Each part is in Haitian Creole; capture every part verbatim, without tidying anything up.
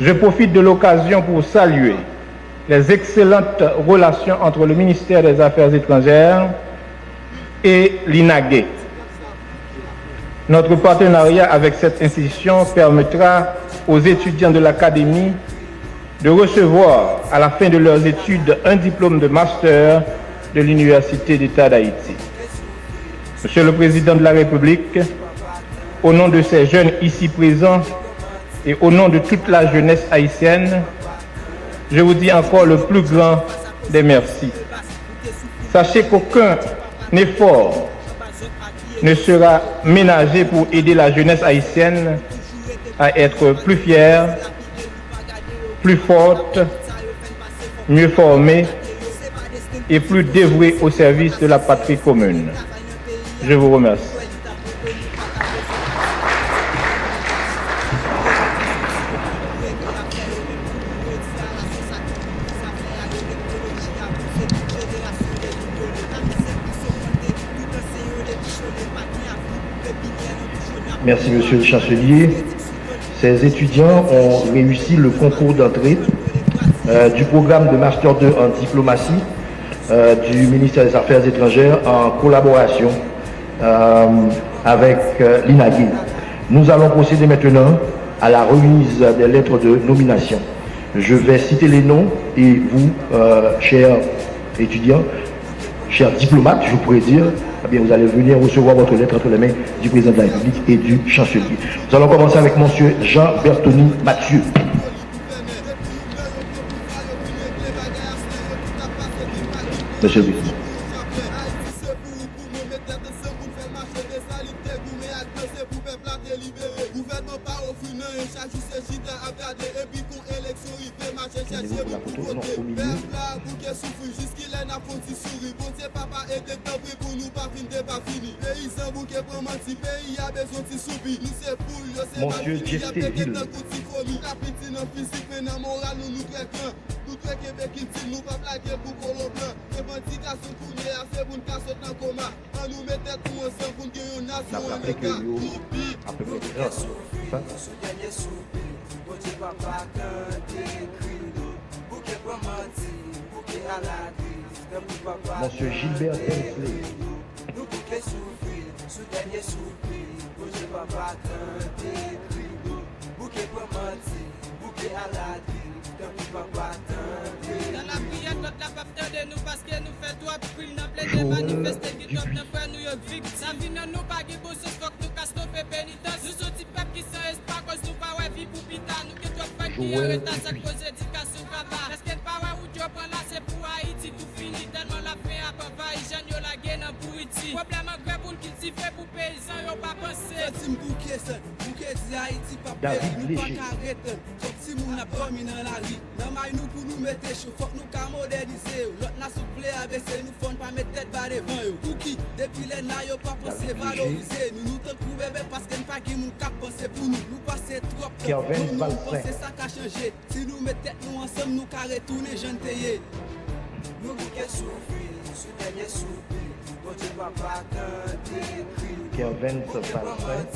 Je profite de l'occasion pour saluer les excellentes relations entre le ministère des Affaires étrangères et l'INAGE. Notre partenariat avec cette institution permettra aux étudiants de l'académie de recevoir, à la fin de leurs études, un diplôme de master de l'Université d'État d'Haïti. Monsieur le Président de la République, au nom de ces jeunes ici présents et au nom de toute la jeunesse haïtienne, je vous dis encore le plus grand des merci. Sachez qu'aucun effort ne sera ménagé pour aider la jeunesse haïtienne à être plus fière, plus forte, mieux formée et plus dévouée au service de la patrie commune. Je vous remercie. Merci, Monsieur le Chancelier. Ces étudiants ont réussi le concours d'entrée, euh, du programme de Master deux en diplomatie, euh, du ministère des Affaires étrangères en collaboration, euh, avec, euh, l'INAGE. Nous allons procéder maintenant à la remise des lettres de nomination. Je vais citer les noms et vous, euh, chers étudiants, chers diplomates, je pourrais dire, eh bien, vous allez venir recevoir votre lettre entre les mains du président de la République et du chancelier. Nous allons commencer avec monsieur Jean Bertony Mathieu. Monsieur le président. Rendez-vous pour la photo, non, au milieu. Monsieur Jeff Teville. N ap raple ke yo apeprè trant, Monsieur Gilbert Bensley. Nan lapriyè, lòt la p ap tande nou paske nou fè twòp krim nan plede manifeste, gen twòp nan frè nou yo k viktim. Lavi nan nou pa gen bon sans, fòk nou ka stope penitans. Nou se yon ti pèp ki san espwa, akoz nou pa wè vi pou pita. Nou gen twòp fèt ki an reta, sa k koz edikasyon kaba. Èske n pa wè wout yo pran la, se pou Ayiti tou fini. Tèlman lafen ap anvayi jèn yo, lage nan pouriti. Pwoblèm angrè pou n kiltive pou peyizan yo pa panse. Santi m bouke, santi bouke, di Ayiti p ap peri, nou pa ka ret. Twòp timoun ap dòmi nan lari. Nan may nou pou nou mete cho, fòk nou ka modènize yo. Lòt nasyon k vle abese nou, fò n pa met tèt ba devan yo. Pouki? Depi lè n la yo pa panse valorize nou. Nou tankou bebe paske n pa gen moun k ap panse pou nou. Nou pase twòp tan, nou, nou panse sa ka chanje. Si nou met tèt nou ansanm, nou ka retounen jan n te ye. Nou bouke soufri, sou dènye soupi, Bondye papa tande kri nou. Kervens Valcin,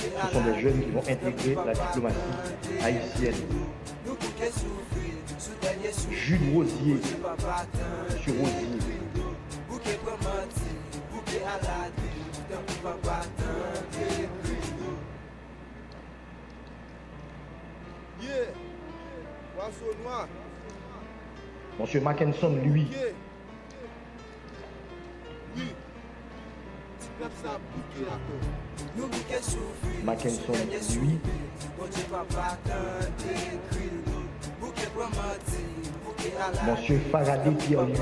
ce sont des jeunes qui vont intégrer la diplomatie haïtienne. Jude Rosier, Monsieur Rosier. Monsieur Mackenson Louis. Mackenson Louis. Monsieur Faraday Pierre Louis.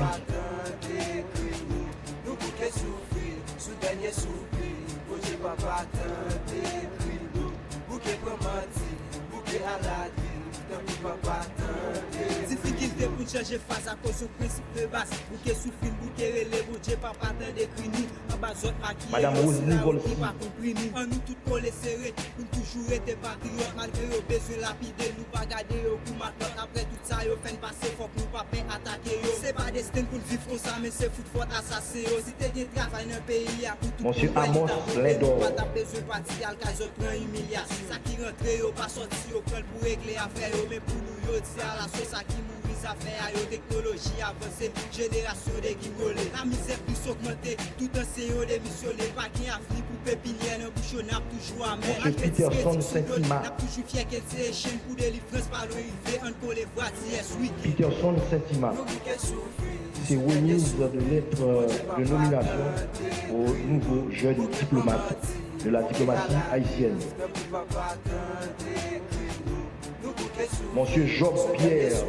Difikilte pou n chanje faz akoz yon prensip de baz. Bouke soufri n, bouke rele Bondye papa tande kri nou. Anba zòt makiyè yo, se la nou pa konpri nou. An nou tout kole sere pou n toujou rete patriyòt. Malgre yo bezwen lapide nou, pa gade yo kou matlòt. Apre tout sa yo fè n pase, fòk nou pa pè atake yo. Se pa desten n pou n viv Konsa, men se fout fòt asasen yo. Si te gen travay nan peyi a pou tout moun wè li ta bon, e nou pa t ap bezwen pati al kay zòt pran imilyasyon. Sa ki rantre yo pa sòti, yo pran l pou regle afè yo. Men pou nou, yo di a laso sa ki mouri zafè a yo. Teknoloji avanse, jenerasyon degingole. Lamizè plis ogmante, tout ansyen yo demisyone. Pa gen avni pou pepinyè nan bouch yo, n ap toujou amè. Malgre diskredik sou dlo, n ap toujou fyè ke se echanj pou delivrans pa lwen rive. Ann kole vwa, T S Weekend. Peterson Saint-Imar. Se remise de lettre de nomination au nouveau jeune diplomate de la diplomatie haïtienne. Monsieur Job Pierre.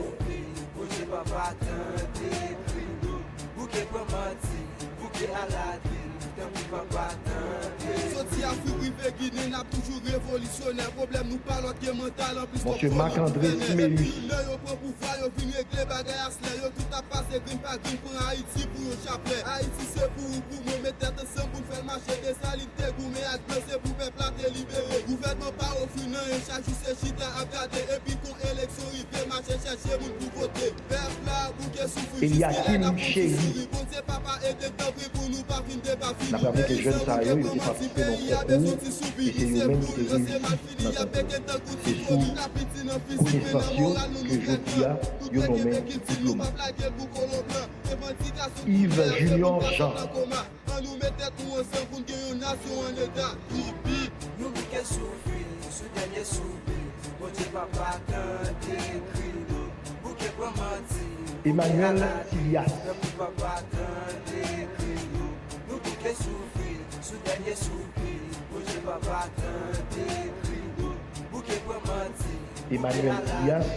Soti Afrik rive Ginen, n ap toujou revolisyonè. Pwoblèm nou pa lòt ke mantal, anplis twòp foli gouvènè. Epi lè yo pran pouvwa, yo vin regle bagay aslè. Yo tout ap pase grenn pa grenn, pran Ayiti pou yon chaplè. Ayiti se pou ou, pou mwen, met tèt ansanm pou n fè l mache. Desalin te goumen ak blan, se pou pèp la te libere. Gouvènman pa ofri n anyen, chak jou se chita ap gade. Epi kon eleksyon rive, mache chèche moun pou vote. Pèp la bouke soufri, jiskilè n ap konn souri. Bondye papa ede n tanpri pou nou pa fin depafini. Peyizan bouke pran manti, peyi a bezwen ti soubi. Li se pou yo se malfini, y ap beke n tankou ti fomi. N ap piti nan fizik, men nan moral nou, nou trè gran. Tout bèk e bèk itil, nou p ap lage l pou kolon blan. Revandikasyon popilè, se pou n pa sot nan koma. Ann nou met tèt nou ansanm pou n gen yon nasyon an eta. Yipi! Nou bouke soufri sou dènye soupir. Bondye papa tande kri nou. Bouke pran manti. Emmanuel Tilias. Tanpri papa tande kri nou. Nou bouke soufri sou dènye soupir. Bondye papa tande kri nou. Bouke pran manti. Emmanuel Tilias.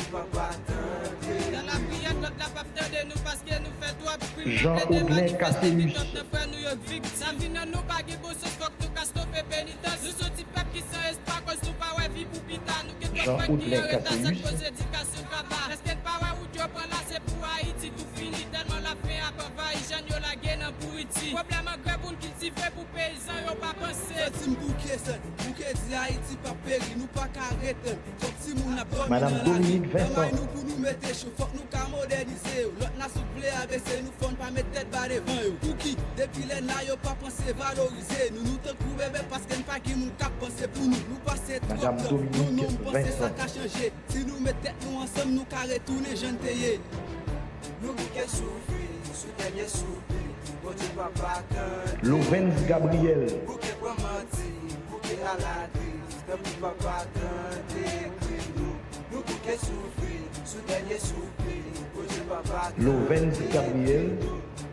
Nan lapriyè, lòt la p ap tande nou paske nou fè twòp krim. Jean Audlin Catéus. Lavi nan nou pa gen bon sans, fòk nou ka stope penitans. Nou se yon ti pèp ki san espwa, akoz nou pa wè vi pou pita. Nou gen twòp pèp ki an reta, sa k koz edikasyon kaba. Èske n pa wè wout yo pran la, se pou Ayiti tou fini. Tèlman lafen ap anvayi jèn yo, lage nan pouriti. Pwoblèm angrè pou n kiltive, pou peyizan yo pa panse. Santi m bouke, santi m bouke, di Ayiti p ap peri, nou pa ka ret tann. Twòp timoun ap dòmi nan lari. Nan may nou pou nou mete cho, fòk nou ka modènize yo. Lòt nasyon vle abese nou, fò n pa met tèt ba devan yo. Pouki? Depi lè n la, yo pa panse valorize nou. Nou tankou bebe paske n pa gen moun k ap panse pou nou. Nou pase twòp tan, non, non, m panse sa ka chanje. Si nou met tèt nou ansanm, nou ka retounen jan n te ye. Nou bouke soufri sou dènye soupir. Bondye papa tande. Lovens Gabriel. Bouke pran manti, bouke aladri. Tanpri papa tande kri nou. Nou bouke soufri sou dènye soupir. Bondye papa tande. Lovens Gabriel.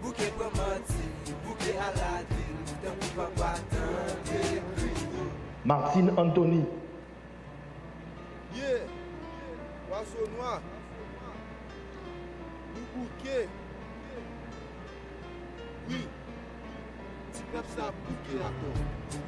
Bouke pran manti, bouke aladri. Tanpri papa tande kri nou. Martine Anthony. Ye, pwason nwa. Nou bouke. Wi. Ti pèp sa ap bouke atò.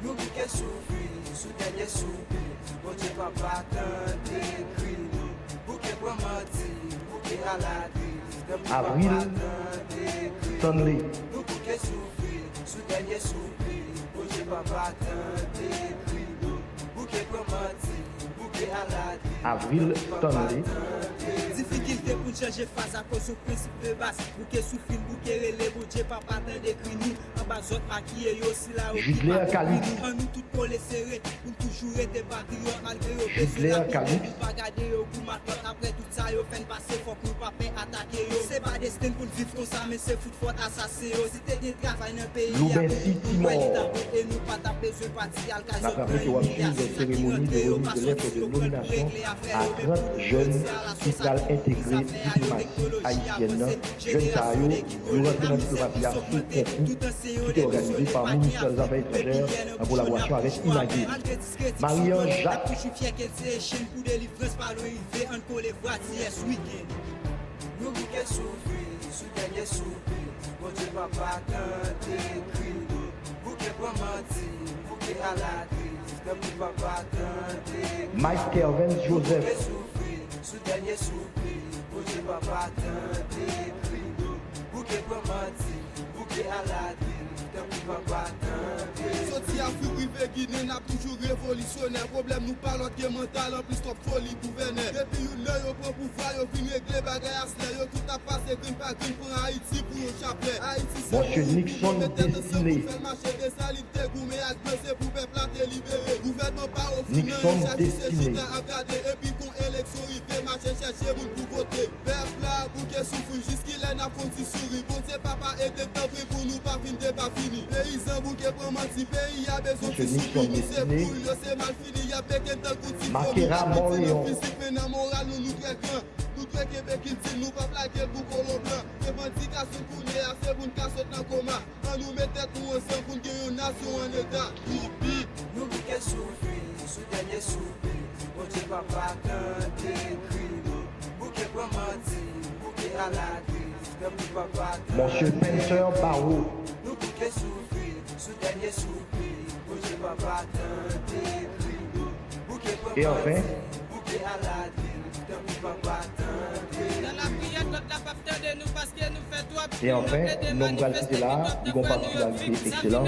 Nou bouke soufri sou dènye soupir. Bondye papa tande kri nou. Bouke pran manti, bouke aladri. Tanpri papa tande kri nou. Nou bouke soufri sou dènye soupir. Bondye papa tande kri nou. Bouke pran manti, bouke aladri. Avril Stanley. Difikilte pou n chanje faz akoz yon prensip de baz. Bouke soufri n, bouke rele Bondye papa tande kri nou. Anba zòt makiye yo, sila yo ki pa konpri nou. An nou tout kole sere pou n toujou rete patriyòt malgre yo bezwen lapide. Nou pa gade yo kou matlòt. Apre tout sa yo fè n pase, fòk nou pa pè atake yo. Se pa desten n pou n viv konsa, men se fout fòt asasen yo. Si te gen travay nan peyi a pou nou, nou wè li ta bon e nou pa t ap bezwen pati al kay zòt pran imilyasyon. Sa ki rantre yo pa sòti, yo pran l pou regle afè yo, men pou nou yo di a laso sa ki mouri zafè a yo. Teknoloji avanse, jenerasyon degingole, lamizè plis ogmante, tout ansyen yo demisyone, pa gen avni pou pepinyè nan bouch yo, n ap toujou amè. Malgre diskredi sou dlo, n ap toujou fyè ke se echanj pou delivrans pa lwen rive. Ann kole vwa, T S Weekend. Nou bouke soufri sou dènye soupir. Bondye papa tande kri nou. Bouke pran manti, bouke aladri. Tanpri papa tande kri nou. Mike Kervens Joseph. Bouke soufri sou dènye soupir. Bondye papa tande kri nou. Bouke pran manti, bouke aladri. Tanpri papa tande Soti Afrik rive Ginen, n ap toujou revolisyonè. Pwoblèm nou pa lòt ke mantal, anplis twòp foli gouvènè. Depi youn nan yo pran pouvwa, yo vin regle bagay aslè. Yo tout ap pase grenn pa grenn, pran Ayiti pou yon chaplè. Ayiti se pou nou, pou nou mete ansanm pou fè l mache. Desalin te goumen ak blan, se pou pèp la te libere. Gouvènman pa ofri nan yo, chak jou se chita ap gade. Epi kon eleksyon rive, mache chèche moun pou vote. Pèp la bouke soufri, jiskilè n ap konn ti souri? Bondye papa ede tanpri pou nou pa fin depafini. Peyizan bouke pran manti, peyi a bezwen ti souri. Nou se poul, yo se malfini, y ap beke n tankou ti fomi. N ap piti nan fizik, men nan moral nou, nou trè gran. Nou dwe kenbe kilti n, nou p ap lage l pou kolon blan. Revandikasyon kounye a, se pou n ka sot nan koma. Ann nou met tèt nou ansanm pou n gen yon nasyon an eta. Youpi! Nou bouke soufri sou dènye soupi. Bondye papa tande kri nou. Bouke pran manti, bouke aladri. Tanpri papa tande kri nou. Monsieur Spencer Barreau. Nou bouke soufri sou dènye soupi. Bondye papa tande kri nou. Bouke pran manti, bouke aladri. Tanpri papa tande kri nou. Nan lapriyè, lòt la p ap tande nou paske nou fè twòp. Et enfin, nonm pral kite la, li gen yon patikilarite ekselan,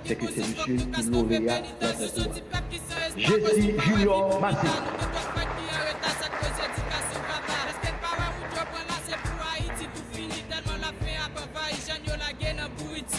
se ke se misye ki loreya Grand Concours a. Jesse Junior Massé.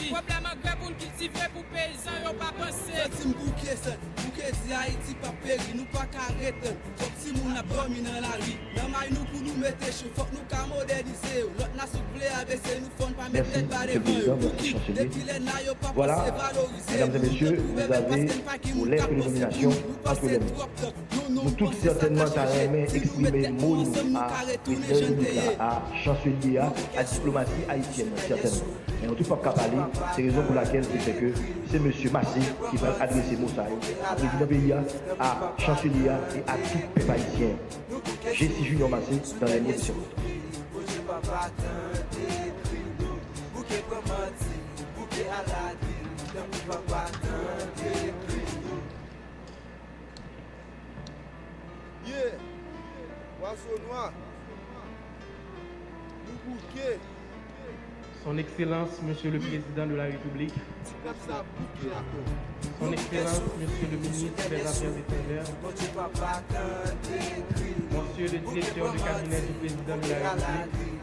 Pwoblèm angrè pou n kiltive pou peyizan yo pa panse. Santi m bouke, santi m bouke, di Ayiti p ap peri, nou pa ka ret. Twòp timoun ap dòmi nan lari. Nan may nou pou nou mete cho, fòk nou ka modènize yo. Lòt nasyon k vle abese nou, fò n pa met tèt ba devan yo. Pouki? Depi lè n la, yo pa panse valorize nou. Nou te twouve bèl paske n pa gen moun k ap panse pou nou. Nou panse twòp tan. Nou tout sètènman ta renmen eksprime mo nou a Prezidan Repiblik la, a Chanselye a, a diplomasi ayisyèn nan, sètènman. Men nou tout p ap ka pale, se rezon pou lakèl se fè ke se mesye Massé ki pral adrese mo sa yo a prezidan peyi a, a Chanselye a e a tout pèp ayisyen. Jesse Junior Massé dans les mots de ses mots. Yeah! Pwason nwa! Nou bouke! Son Excellence, Monsieur le Président de la République, Son Excellence, Monsieur le Ministre des Affaires étrangères, Monsieur le Directeur de cabinet du Président de la République,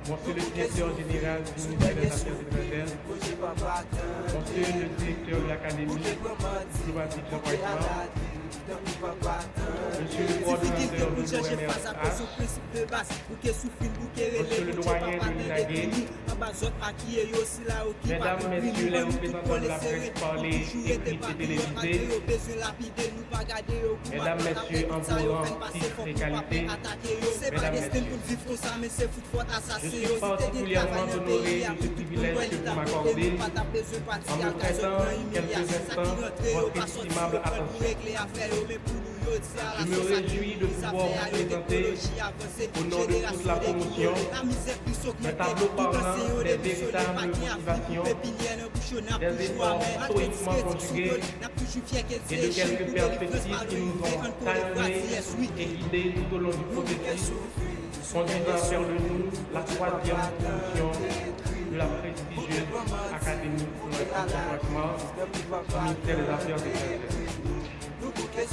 Monsieur le Directeur général du ministère des Affaires étrangères, Monsieur le Directeur de l'Académie diplomatique Jean-Pierre Marc, Monsieur le coordonnateur de l'O M R H, Monsieur le doyen de l'INAGE, Mesdames, Messieurs les représentants de la presse parlée, écrite et télévisée, Mesdames, Messieurs, en vos rangs, titres et qualités, Mesdames, Messieurs, je suis particulièrement honoré de ce privilège que vous m'accordez en me prêtant quelques instants votre estimable attention. Je me réjouis de pouvoir vous présenter, au nom de toute la promotion, un tableau parlant des véritables motivations, des efforts stoïquement conjugués et de quelques perspectives qui nous ont calmés et guidés tout au long du processus conduisant à faire de nous la troisième promotion de la prestigieuse Académie diplomatique Jean-Jacques Mars du ministère des Affaires étrangères.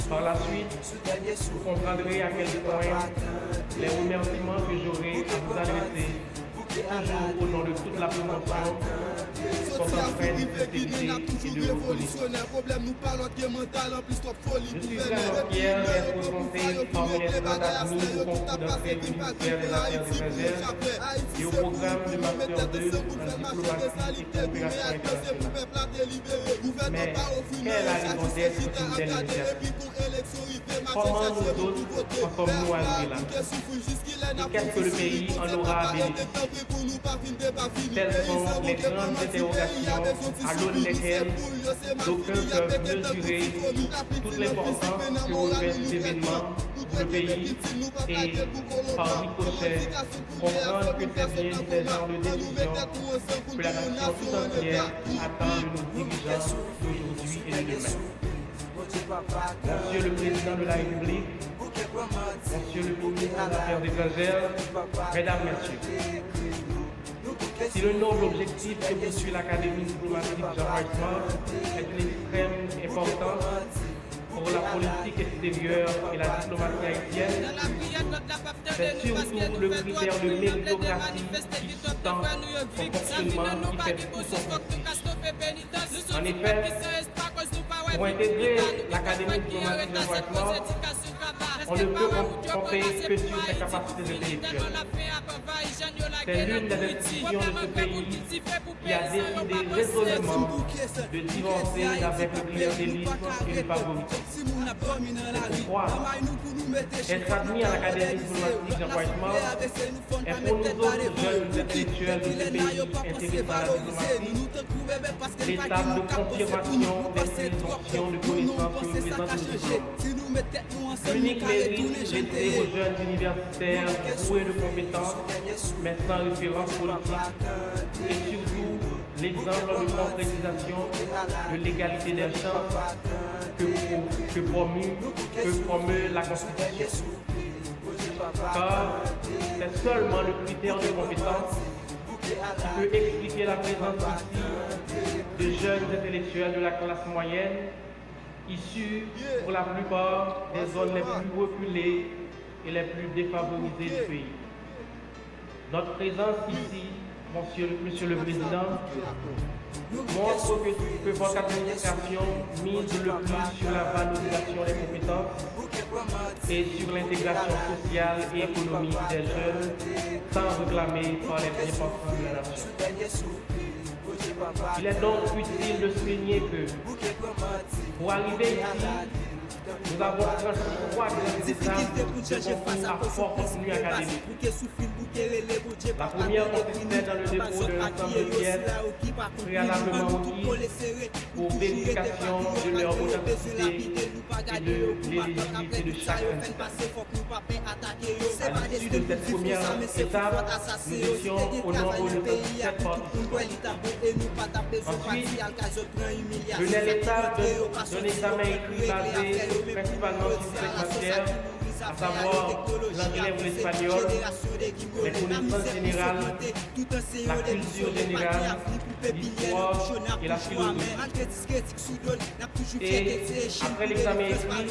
Par la suite, vous comprendrez à quel point les remerciements que j'aurai à vous adresser, toujours au nom de toute la promotion, sont empreints de sincérité et de reconnaissance. Je suis vraiment fier d'être présenté parmi les représentants du ministère des Affaires étrangères et au programme de Master deux en diplomatie et coopération internationale. Mais quelle a raison d'être pour une telle initiative? Comment nous autres en sommes-nous arrivés là? Et qu'est-ce que le pays en aura à bénéficier? Telles sont les grandes interrogations à l'aune desquelles d'aucuns peuvent mesurer toute l'importance que revêt cet événement pour le pays et, par ricochet, comprendre que c'est bien ce genre de décision que la nation tout entière attend de nos dirigeants d'aujourd'hui et de demain. Monsieur le Président de la République, Monsieur le Ministre des Affaires étrangères, Mesdames, Messieurs, Si le noble objectif que poursuit l'Académie diplomatique Jean Whitemore est d'une extrême importance pour la politique extérieure et la diplomatie haïtienne, c'est surtout le critère de méritocratie qui sous-tend son fonctionnement qui fait tout son sacrifice. En effet, pour intégrer l'Académie diplomatique Jean Whitemore, on ne peut compter que sur ses capacités intellectuelles. C'est l'une des institutions de ce pays qui a décidé résolument de divorcer avec le clientélisme et le favoritisme. C'est pourquoi être admis à l'Académie diplomatique Jean Whitemore est pour nous autres jeunes intellectuels de ce pays intéressés à la diplomatie l'étape de confirmation des présomptions de connaissance que représente le diplôme. L'unique mérite laissé aux jeunes universitaires doués de compétences, mais sans référence politique, et surtout l'exemple de concrétisation de l'égalité des chances que, que promeut, que promeut la Constitution. Car c'est seulement le critère de compétence qui peut expliquer la présence ici de jeunes intellectuels de la classe moyenne, issus pour la plupart des zones les plus reculées et les plus défavorisées du pays. Notre présence ici, Monsieur, Monsieur le Président, montre que, que votre administration mise le plus sur la valorisation des compétences et sur l'intégration sociale et économique des jeunes, tant réclamée par les bien-pensants de la nation. Il est donc utile de souligner que, pour arriver ici, nous avons franchi trois grandes étapes de concours à fort contenu académique. La première consistait dans le dépôt d'un ensemble de pièces préalablement requises pour vérification de leur authenticité et de l'éligibilité de chaque candidat. À l'issue de cette première étape, nous étions au nombre de trente-sept participants. Ensuite, venait l'étape de, d'un examen écrit basé principalement sur cinq matières, à savoir l'anglais ou l'espagnol, les connaissances générales, la culture générale, l'histoire et la philosophie. Et après l'examen écrit,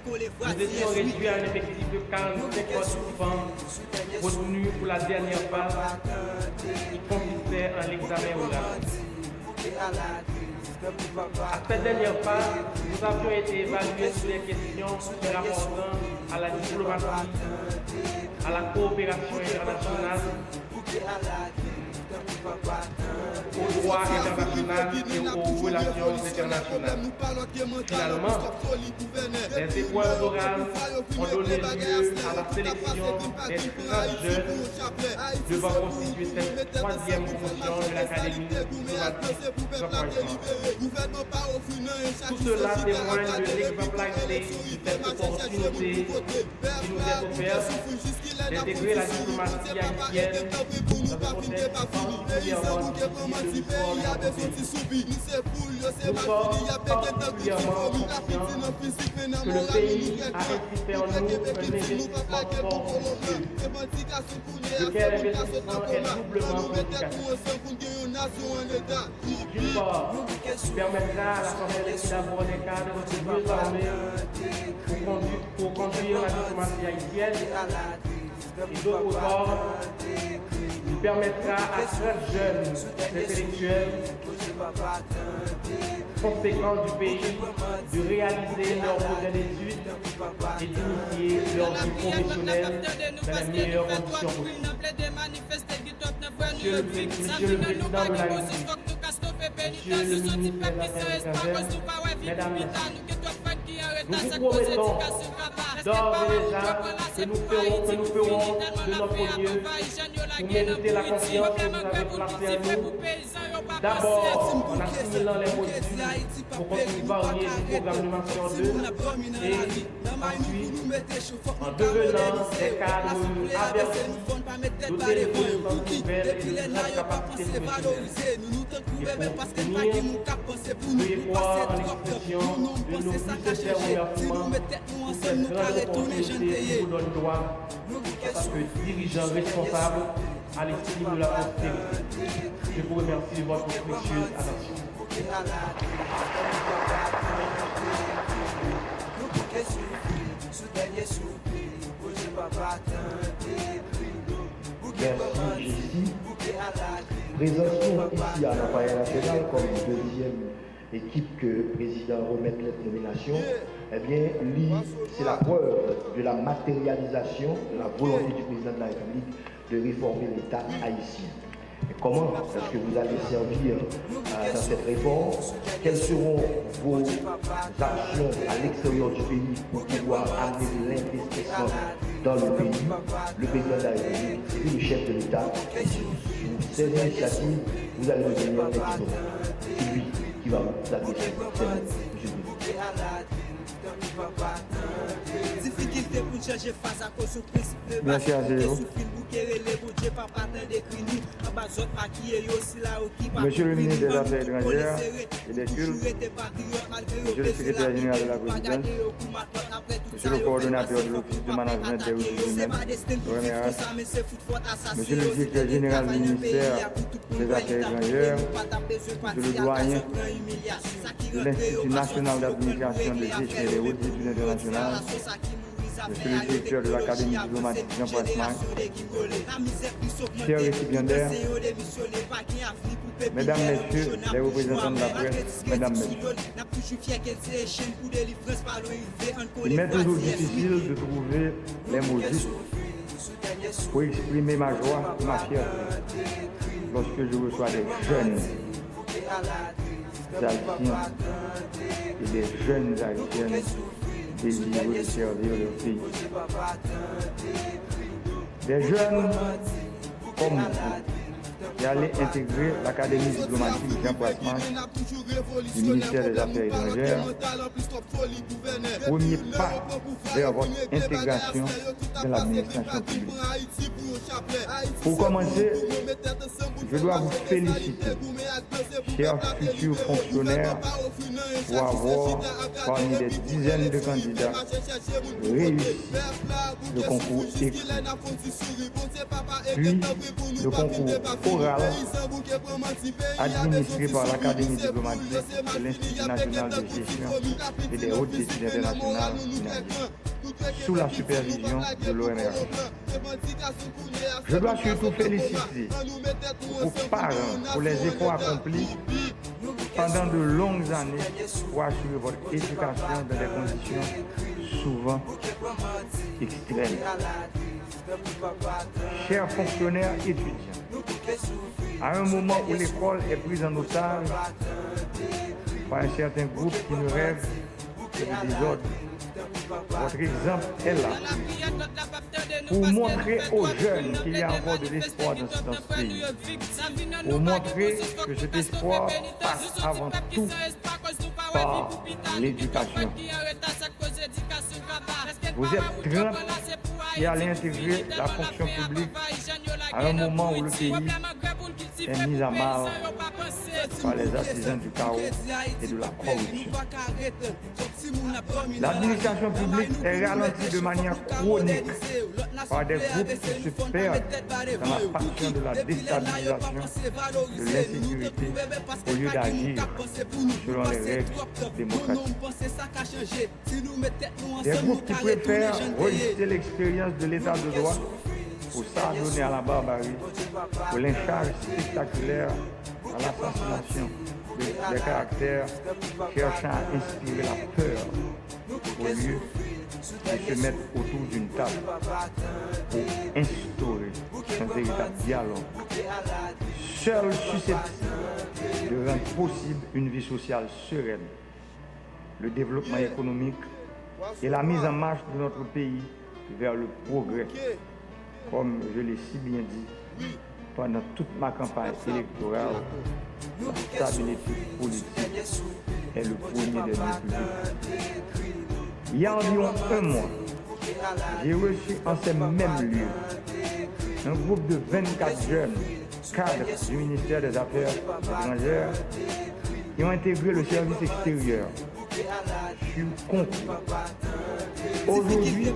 nous étions réduits à un effectif de quarante-cinq participants retenus pour la dernière phase qui consistait en l'examen oral. À cette dernière phase, nous avions été évalués sur des questions se rapportant à la diplomatie, à la coopération internationale, au droit international et aux relations internationales. Finalement, les épreuves orales ont donné lieu à la sélection des trente jeunes devant constituer cette troisième promotion de l'Académie diplomatique Jean Whitemore. Tout cela témoigne de l'exemplarité de cette opportunité qui nous est offerte d'intégrer la diplomatie haïtienne dans un contexte particulièrement difficile de l'histoire de notre pays. Nous sommes particulièrement conscients que le pays a ainsi fait en nous un investissement fort et précieux, lequel investissement est doublement significatif. D'une part, il permettra à la formation d'abord des cadres de mieux armés pour conduire, pour conduire la diplomatie haïtienne, et d'autre part, il permettra à trente jeunes intellectuels conséquents du pays de réaliser leurs projets d'études et d'initier leur vie professionnelle dans les meilleures conditions possibles. Monsieur le, Monsieur le Président de la République, Monsieur le ministre des Affaires étrangères, Mesdames, Messieurs, nous vous promettons d'ores et déjà que nous ferons, que nous ferons de notre mieux pour mériter la confiance que vous avez placée en nous, d'abord en assimilant les modules au contenu varié du programme Numa Sort deux et Ensuite, en devenant des cadres avertis, dotés de connaissances nouvelles et de grandes capacités professionnelles, et pour finir, je veux croire en l'expression de nos plus sincères remerciements pour cette grande opportunité qui vous donne droit, en tant que dirigeants responsables, à l'estime de la postérité. Je vous remercie de votre précieuse attention. Mèsi, Jesi. Prezans nou isi a nan Palè Nasyonal kòm dezyèm ekip ke prezidan remèt lèt nominasyon, ebyen, li, se la preuve de la matérialisation de la volonté du président de la République de réformer l'État haïtien. Et comment est-ce que vous allez servir, euh, dans cette réforme ? Quelles seront vos actions à l'extérieur du pays pour pouvoir amener de l'investissement dans le pays ? Le président de la République, c'est le chef de l'État. Et sur, sur ces initiatives, vous allez devenir un guide. C'est lui qui va vous adresser ces mots, monsieur le président. Difikilte pou n chanje faz akoz yon prensip de baz. Bouke soufri l, bouke rele Bondye, papa tande kri nou. Anba zòt makiye yo, sila yo ki pa konpri nou, ann nou tout kole sere, nou toujou rete patriyòt malgre yo peze lavi de nou, pa gade yo kou matant. Apre tout sa yo fè pase, fòk nou pa fè atake yo. Se pa desten n pou viv konsa, men se fout fòt asasen yo. Se te travay nan peyi a pou tout moun pran eta, e nou pa t ap bezwen pati a kaz yo pran imilyasyon. Sa ki rantre yo pa sòti, yo pran l pou regle afè yo, men pou yo di a la sosa ki mouri zafè a yo te koloji avanse nou, jenerasyon degingole. Lamizè plis ogmante, tout anseye yo demisyone, pa gen avni pou pepinyè, nou chonap toujou amè, patriyòtis kredi sou do n, n ap toujou fyè ke n se echenn pou delivrans pa lwen rive, ann kole pou pati espri. Pour exprimer ma joie et ma fierté lorsque je reçois des jeunes Haïtiens et des jeunes Haïtiennes désireux de servir leur pays. Des jeunes comme vous qui allez intégrer l'Académie diplomatique Jean Pratt Marsh du ministère des Affaires étrangères, premier pas vers votre intégration dans l'administration publique. Pour commencer, je dois vous féliciter, chers futurs fonctionnaires, pour avoir, parmi des dizaines de candidats, réussi le concours écrit, puis le concours oral administré par l'Académie diplomatique de l'Institut national de gestion et des hautes études internationales, INAGIE, sous la supervision de l'O M R H. Je dois surtout féliciter vos parents pour les efforts accomplis pendant de longues années pour assurer votre éducation dans des conditions souvent extrêmes. Chers fonctionnaires étudiants, à un moment où l'école est prise en otage par un certain groupe qui ne rêve que de désordre, votre exemple est là pour montrer aux jeunes qu'il y a encore de l'espoir dans, dans ce pays, pour montrer que cet espoir passe avant tout par l'éducation. Vous êtes trente qui allez intégrer la fonction publique à un moment où le pays est mis à mal par les artisans du chaos et de la corruption. L'administration publique est ralentie de manière chronique par des groupes qui se perdent dans la passion de la déstabilisation, de l'insécurité, au lieu d'agir selon les règles démocratiques. Des groupes qui préfèrent rejeter l'expérience de l'état de droit pour s'adonner à la barbarie, au lynchage spectaculaire, à l'assassination de, des caractères cherchant à inspirer la peur au lieu de se mettre autour d'une table pour instaurer un véritable dialogue, seul susceptible de rendre possible une vie sociale sereine, le développement économique et la mise en marche de notre pays vers le progrès. Comme je l'ai si bien dit pendant toute ma campagne électorale, la stabilité politique est le premier des biens publics. Il y a environ un mois, j'ai reçu en ces mêmes lieux un groupe de vingt-quatre jeunes cadres du ministère des Affaires étrangères qui ont intégré le service extérieur. Je suis conclu. Aujourd'hui,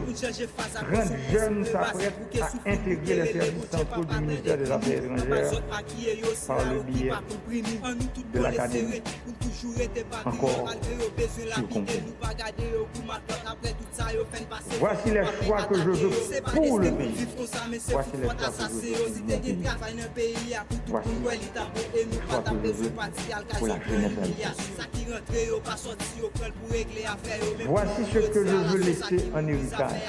trente jeunes s'apprêtent à intégrer les services centraux du ministère des Affaires étrangères par le biais de l'académie. Encore, je suis conclu. Voici les choix que je veux pour le pays. Voici les choix que je veux pour mon pays. Voici les choix que je veux pour la jeunesse haïtienne. Voici ce que je veux laisser en héritage.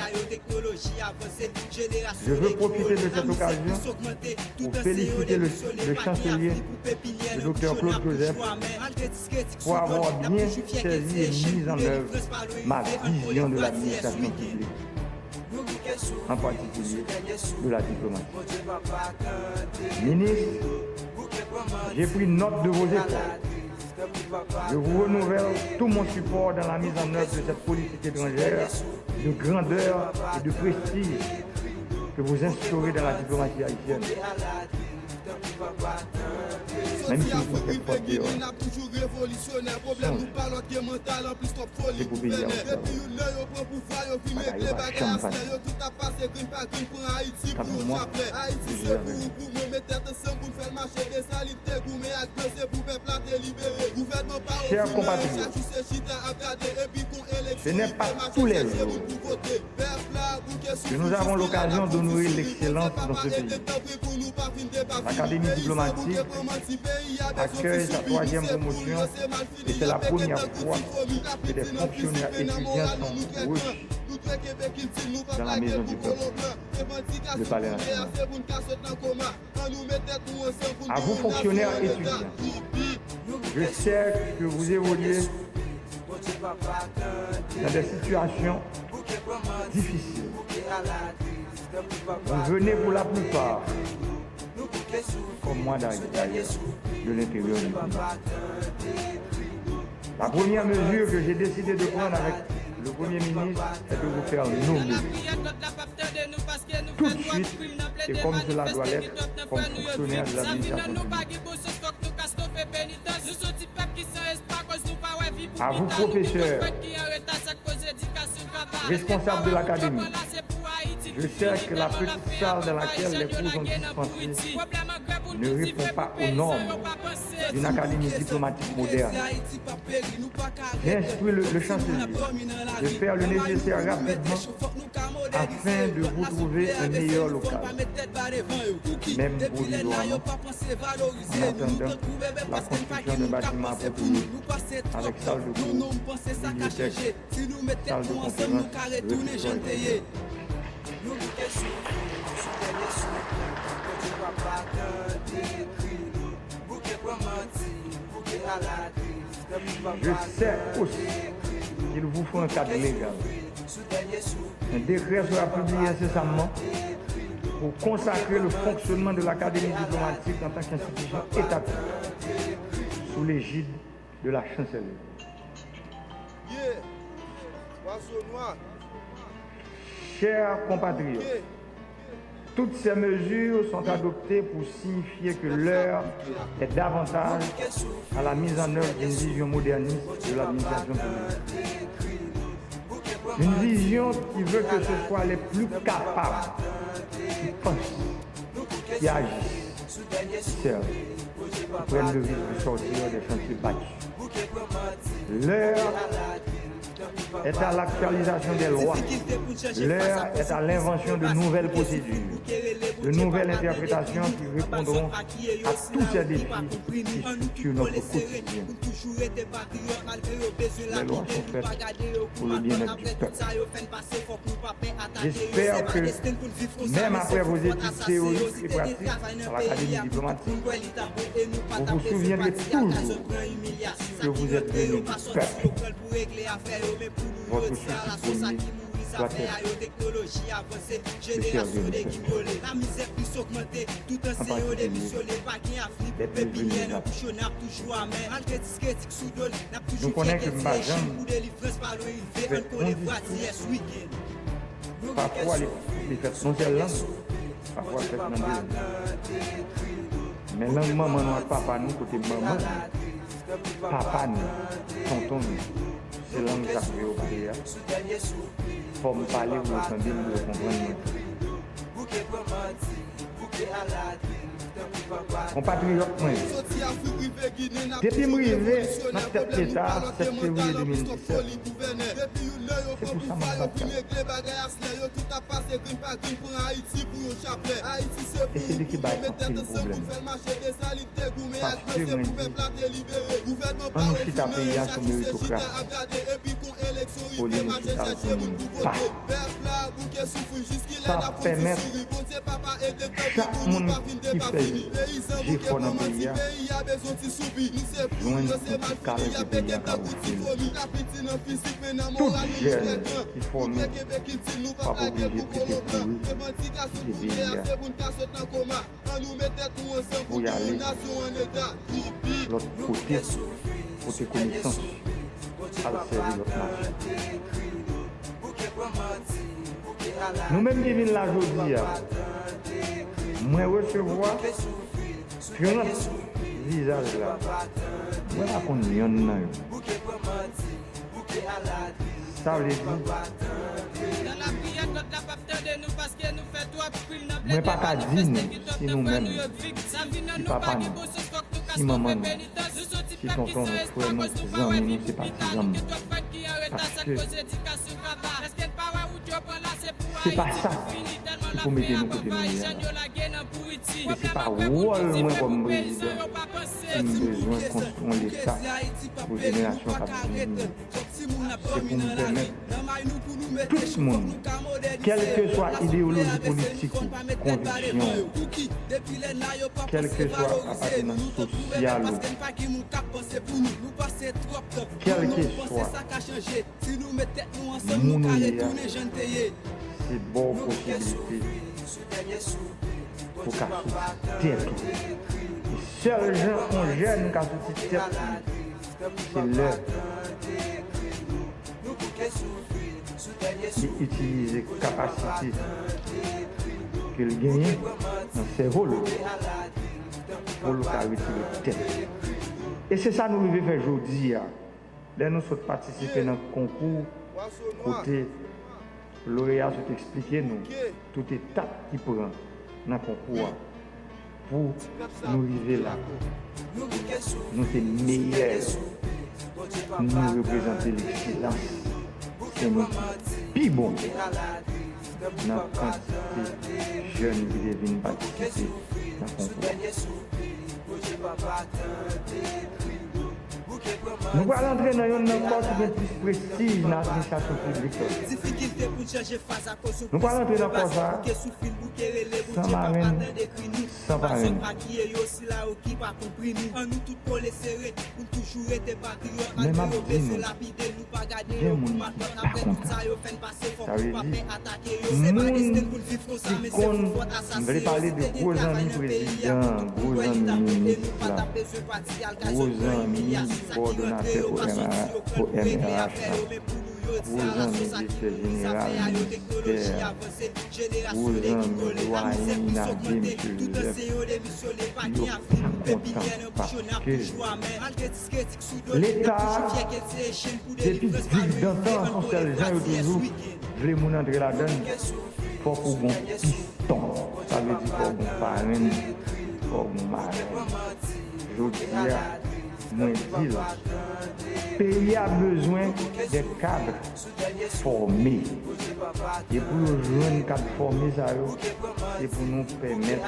Je veux profiter de cette occasion pour féliciter le, le chancelier, le docteur Claude Joseph, pour avoir bien saisi et mis en œuvre ma vision de l'administration publique, en particulier de la diplomatie. Ministre, j'ai pris note de vos efforts. Je vous renouvelle tout mon support dans la mise en œuvre de cette politique étrangère de grandeur et de prestige que vous instaurez dans la diplomatie haïtienne. Menm si nou fè fòt deyò, sonje, se pou peyi a ou travay. Bagay yo pa janm fasil. Kanta mwen, m toujou avè nou. Chers compatriotes, ce n'est pas tous les jours que nous avons l'occasion d'honorer l'excellence dans ce pays. L'Académie diplomatique accueille sa troisième promotion et c'est la première fois que des fonctionnaires étudiants sont reçus dans la maison du peuple, le palais national. À vous, fonctionnaires étudiants, je sais que vous évoluez dans des situations difficiles. Vous venez pour la plupart, comme moi d'ailleurs, de l'intérieur du pays. La première mesure que j'ai décidé de prendre avec le Premier ministre est de vous faire nommer tout de suite et comme cela doit l'être, comme fonctionnaire de l'administration publique. À vous, professeurs, responsables de l'académie, je sais que la petite salle dans laquelle les cours sont dispensés ne répond pas aux normes d'une académie diplomatique moderne. J'ai instruit le, le chancelier de faire le nécessaire rapidement afin de vous trouver un meilleur local, même provisoirement, en attendant la construction d'un bâtiment approprié, avec salle de cours, bibliothèque, salle de conférence, réfectoire, et cetera. Je sais aussi qu'il vous faut un cadre légal. Un décret sera publié incessamment pour consacrer le fonctionnement de l'Académie diplomatique en tant qu'institution étatique sous l'égide de la Chancellerie. Chers compatriotes, toutes ces mesures sont adoptées pour signifier que l'heure est davantage à la mise en œuvre d'une vision moderniste de l'administration publique. Une vision qui veut que ce soit les plus capables qui pensent, qui agissent, qui servent, qui prennent le risque de sortir des sentiers battus. L'heure est à l'actualisation des lois. L'heure est à l'invention de nouvelles procédures, de nouvelles interprétations qui répondront à tous ces défis qui structurent notre quotidien. Les lois sont faites pour le bien-être du peuple. J'espère que, même après vos études théoriques et pratiques à l'Académie diplomatique, vous vous souviendrez toujours que vous êtes venu du peuple. Votre souci premier Sa fè a yo teknoloji avanse, jenerasyon dekinyole. Lamizè plis ogmante, tout ansyen yo demisyone. Pa gen avni pou pepinye nan bouch yo, n ap toujou amè. Malgre dis kritik sou do n, n ap toujou fyè kèt se Echin pou delivrans pa lwen rive. Ann kole vwa di yes we can. Pafwa li, li fèt nan yon sèl lang, pafwa l fèt nan de lang. Men lang manman nou ak papa nou, kote manman nou, papa nou, tonton nou, se lang sa k voye yo pale a. Fò m pale pou yo tande m, pou yo konprann mwen. Konpatriyòt mwen, depi m rive nan tèt Leta a, sèt fevriye de mil disèt, se pou sa m ap batay. E se li ki bay anpil pwoblèm. Paske mwen di, ann nou chita peyi a sou meritokrasi, olye nou chita sou pa. Sa ap pèmèt chak moun ki fè jefò nan peyi a jwenn yon ti kalite peyi a ka ofri l. Tout jèn ki fòme p ap oblije kite kouri, kite peyi a. Voye ale lòt kote, pote konesans, al sèvi lòt nasyon. Nou menm ki vin la jodi a, mwen resevwa trant vizaj la. Mwen pa konn yonn nan yo. Sa vle di, mwen pa ka di nou si nou menm, si papa nou, si manman nou, si tonton nou, frè nou, zanmi nou, se patizan m. Paske se pa sa ki pou mete nou kote nou ye a. E se pa wòl mwen kòm prezidan si m bezwen konstwi yon Leta pou jenerasyon k ap vini yo. Se pou m pèmèt tout moun, kèlkeswa ideyoloji politik ou, konviksyon ou, kèlkeswa apatenans sosyal ou, kèlkeswa moun ou ye a, se ba w posiblite pou w ka soti tèt ou. E sèl jan yon jèn ka soti tèt li, se lè li itilize kapasite ke l genyen nan sèvo l pou l ka retire tèt li. E se sa nou rive fè jodi a. Lè nou sot patisipe nan konkou kote loreya sot eksplike nou tout etap ki pran nan konkou a pou nou rive la. Nou te meyè yo. Nou reprezante lekselans. Se nou ki pi bon nan kantite jèn ki te vin patisipe nan konkou a. Nou pral antre nan yonn nan kò ki gen plis prestij nan administrasyon piblik la. Nou pral antre nan kò sa a san marenn, san parenn. Men m ap di nou, gen moun ki pa kontan. Sa vle di, moun ki konn, m vle pale de gwo zanmi prezidan, gwo zanmi minis la, gwo zanmi kowòdonatè O M A, O M R H la, gwo zanmi direktè jeneral ministè a, gwo zanmi dwayen Inade, mesye Joseph, yo pa kontan paske Leta a, depi digdantan, se yon sèl jan yo toujou vle moun antre ladan l, fòk ou gon piston. Sa vle di fòk gon parenn, fòk gon marenn. Jodi a, mwen di l, peyi a bezwen de kad fòme. E pou yo jwenn kad fòme sa yo, se pou nou pèmèt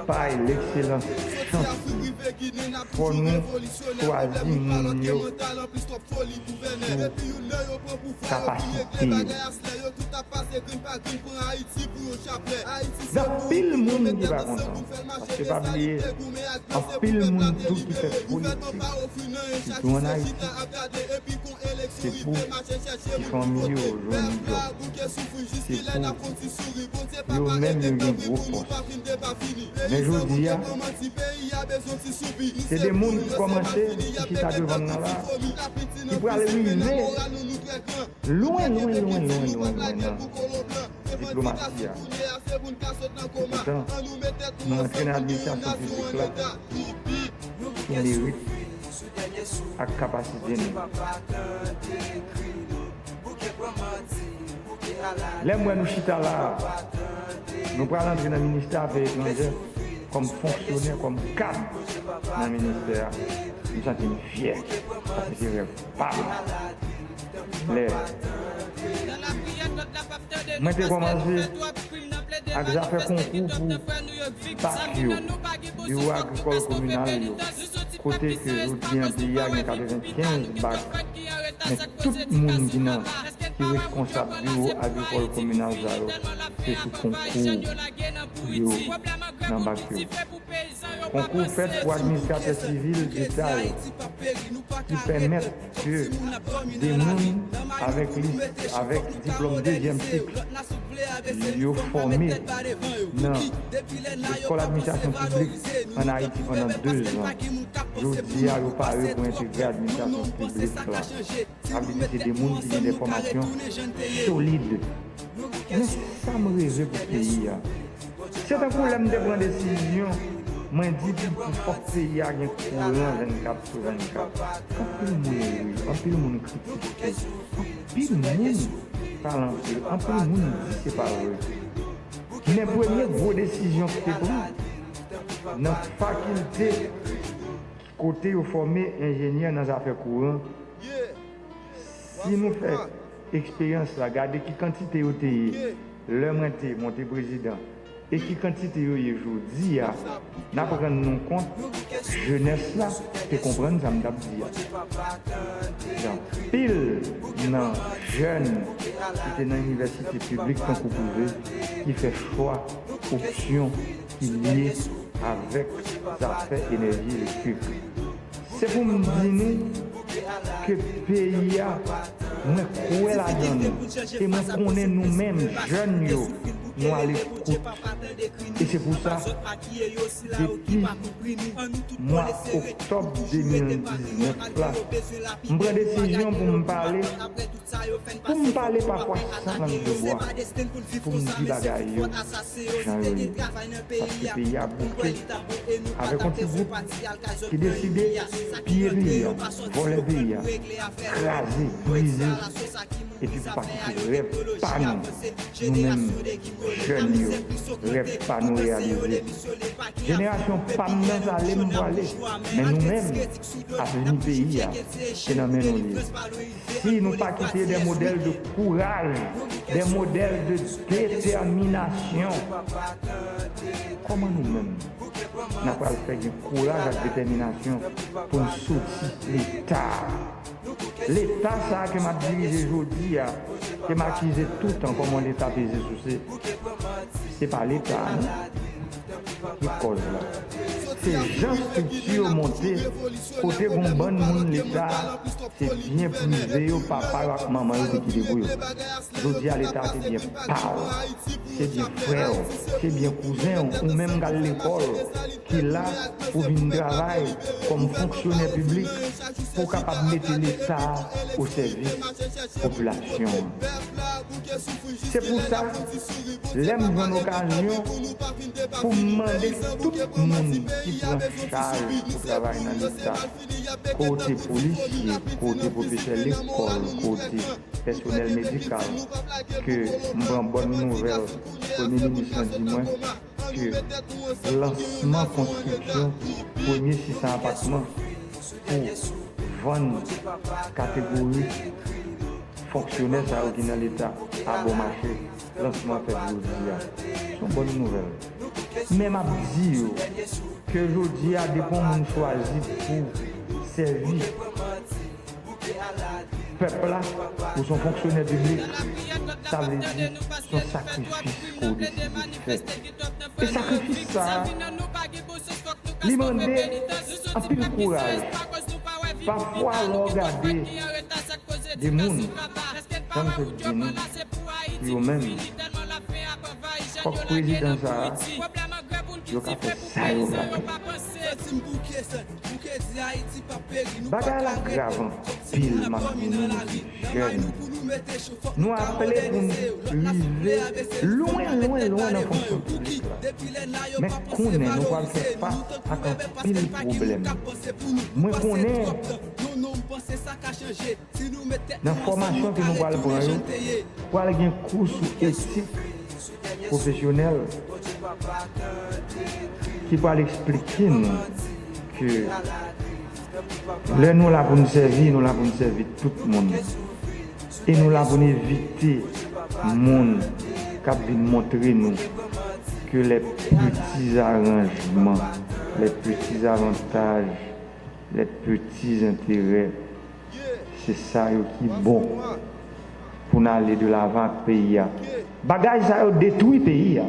Bay lekselans chans li. Fò nou chwazi moun yo sou kapasite yo. Gen anpil moun ki pa kontan, paske pa bliye, anpil moun tou ki fè politik, sitou ann Ayiti, se pou ti fanmi yo jwenn djòb. Se pou yo menm yo gen gwo pòs. Men jodi a, se de moun ki kòmanse, ki chita devan n nan la, ki pral rive lwen, lwen, lwen, lwen, lwen, lwen nan diplomasi a. Epoutan, nou antre nan administrasyon piblik la sou merit ak kapasite nou. Lè m wè nou chita la a, nou pral antre nan ministè afè etranjè kòm fonksyonè, kòm kad nan ministè a. M santi m fyè, paske se rèv pa m. Lè mwen te kòmanse ak zafè konkou pou bak yo, biwo agrikòl kominal yo, kote ke jodi a peyi a gen katrevenkenz bak, men tout moun ki nan, ki reskonsab biwo agrikòl kominal sa yo, se sou konkou yo nan bak yo. Konkou fèt pou administratè sivil deta yo, ki pèmèt ke de moun avèk lis, avèk diplòm dezyèm sik, yo fòme nan lekòl administrasyon piblik ann Ayiti pandan de zan. Jodi a, yo pare pou entegre administrasyon piblik la. Sa vle di se de moun ki gen de fòmasyon solid. Men sa m reve pou peyi a. Se tankou lè m te pran desizyon, mwen di pou, pou fòk peyi a gen kouran vennkat sou vennkat. Anpil moun ri, anpil moun kritike, anpil moun pale anpil, anpil moun di se pa vre. Men premye gwo desizyon ki te pran nan fakilte kote yo fòme enjenyè nan zafè kouran, si nou fè eksperyans la, gade ki kantite yo te ye lè mwen te monte prezidan e ki kantite yo ye jodi a, n ap rann nou kont jenès la te konprann sa m t ap di a. Gen anpil nan jèn ki te nan inivèsite piblik tankou prive ki fè chwa opsyon ki lye avèk zafè enèji elektrik. Se pou m di nou ke peyi a, mwen kwè ladan nou. E mwen konnen nou menm, jèn yo, nou alekout. E se pou sa, depi mwa oktòb de mil diznèf la, m pran desizyon pou m pale Pou m pale pafwa san lang de bwa, pou m di bagay yo jan yo ye. Paske peyi a bouke avèk yon ti gwoup ki deside piye peyi a, vòlè peyi a, kraze, brize, epi pou pa kite rèv pa nou, nou menm jèn yo, rèv pa nou reyalize. Jenerasyon pa m nan s ale m pwale, men nou menm, avni peyi a, se nan men nou li ye. Si nou pa kite de modèl de kouraj, de modèl de detèminasyon, kòman nou menm n ap pral fè gen kouraj ak detèminasyon pou n soti Leta a? Leta sa a ke m ap dirije jodi a, ke m akize toutan kòman Leta peze souse, se pa Leta a non. Ki kòz la? Se jan estrikti yo monte, kote gon bann moun Leta a, se byen prive yo, papa yo ak manman yo te kite pou yo. Jodi a, Leta a se byen pa w, se byen frè w, se byen kouzen w, ou menm k al lekòl, ki la pou vin travay kòm fonksyonè piblik, pou w kapab mete Leta a o sèvis popilasyon an. Se pou sa, lè m jwenn okazyon pou m mande tout moun ki pran chaj pou travay nan Leta, kote polisye, kote pwofesè lekòl, kote pèsonèl medikal, ke m pran bòn nouvèl Premye Minis lan di mwen ke lansman konstriksyon premye sis san apatman pou vann kategori fonksyonè sa yo ki nan Leta a bon mache, lansman fèt jodi a. Se yon bòn nouvèl. Men m ap di yo ke jodi a, depi yon moun chwazi pou sèvi pèp la, ou se yon fonksyonè piblik, sa vle di se yon sakrifis ke w deside fè. E sakrifis sa a, li mande anpil kouraj. Pafwa, lè w gade de moun, jan m te di nou, yo menm, fòk prezidan sa a, yo ka fè sa yo vle. Bagay la grav anpil, m ap di nou, nou ki jèn. Nou aple pou n rive lwen, lwen, lwen nan fonksyon piblik la. Men konnen nou pral fè fas ak anpil pwoblèm. Mwen konnen nan fòmasyon ke nou pral pran yo, pral gen kou sou etik pwofesyonèl ki pral eksplike nou ke lè nou la pou n sèvi, nou la pou n sèvi tout moun. E nou la pou n evite moun k ap vin montre nou ke les petits arrangements, les petits avantages, les petits intérêts, se sa yo ki bon pou n ale de lavan ak peyi a. Bagay sa yo detwi peyi a.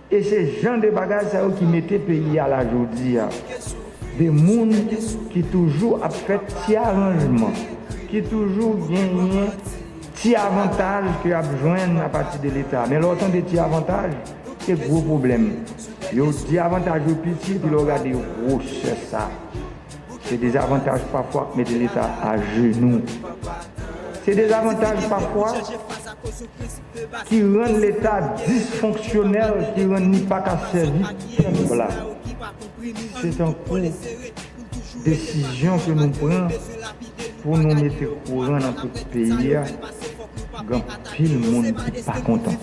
E se jan de bagay sa yo ki mete peyi a la jodi a. De moun ki toujou ap fè ti aranjman, ki toujou genyen ti avantaj ke y ap jwenn apati de Leta. Men lè w tande ti avantaj, se gwo pwoblèm. Yo di avantaj yo piti, epi lè w gade gwosè sa. Se dezavantaj pafwa k mete Leta ajenou. Se dezavantaj pafwa ki rann Leta disfonksyonèl, ki rann li pa ka sèvi pèp la. Se tankou desizyon ke nou pran pou nou mete kouran nan tout peyi a, gen anpil moun ki pa kontan.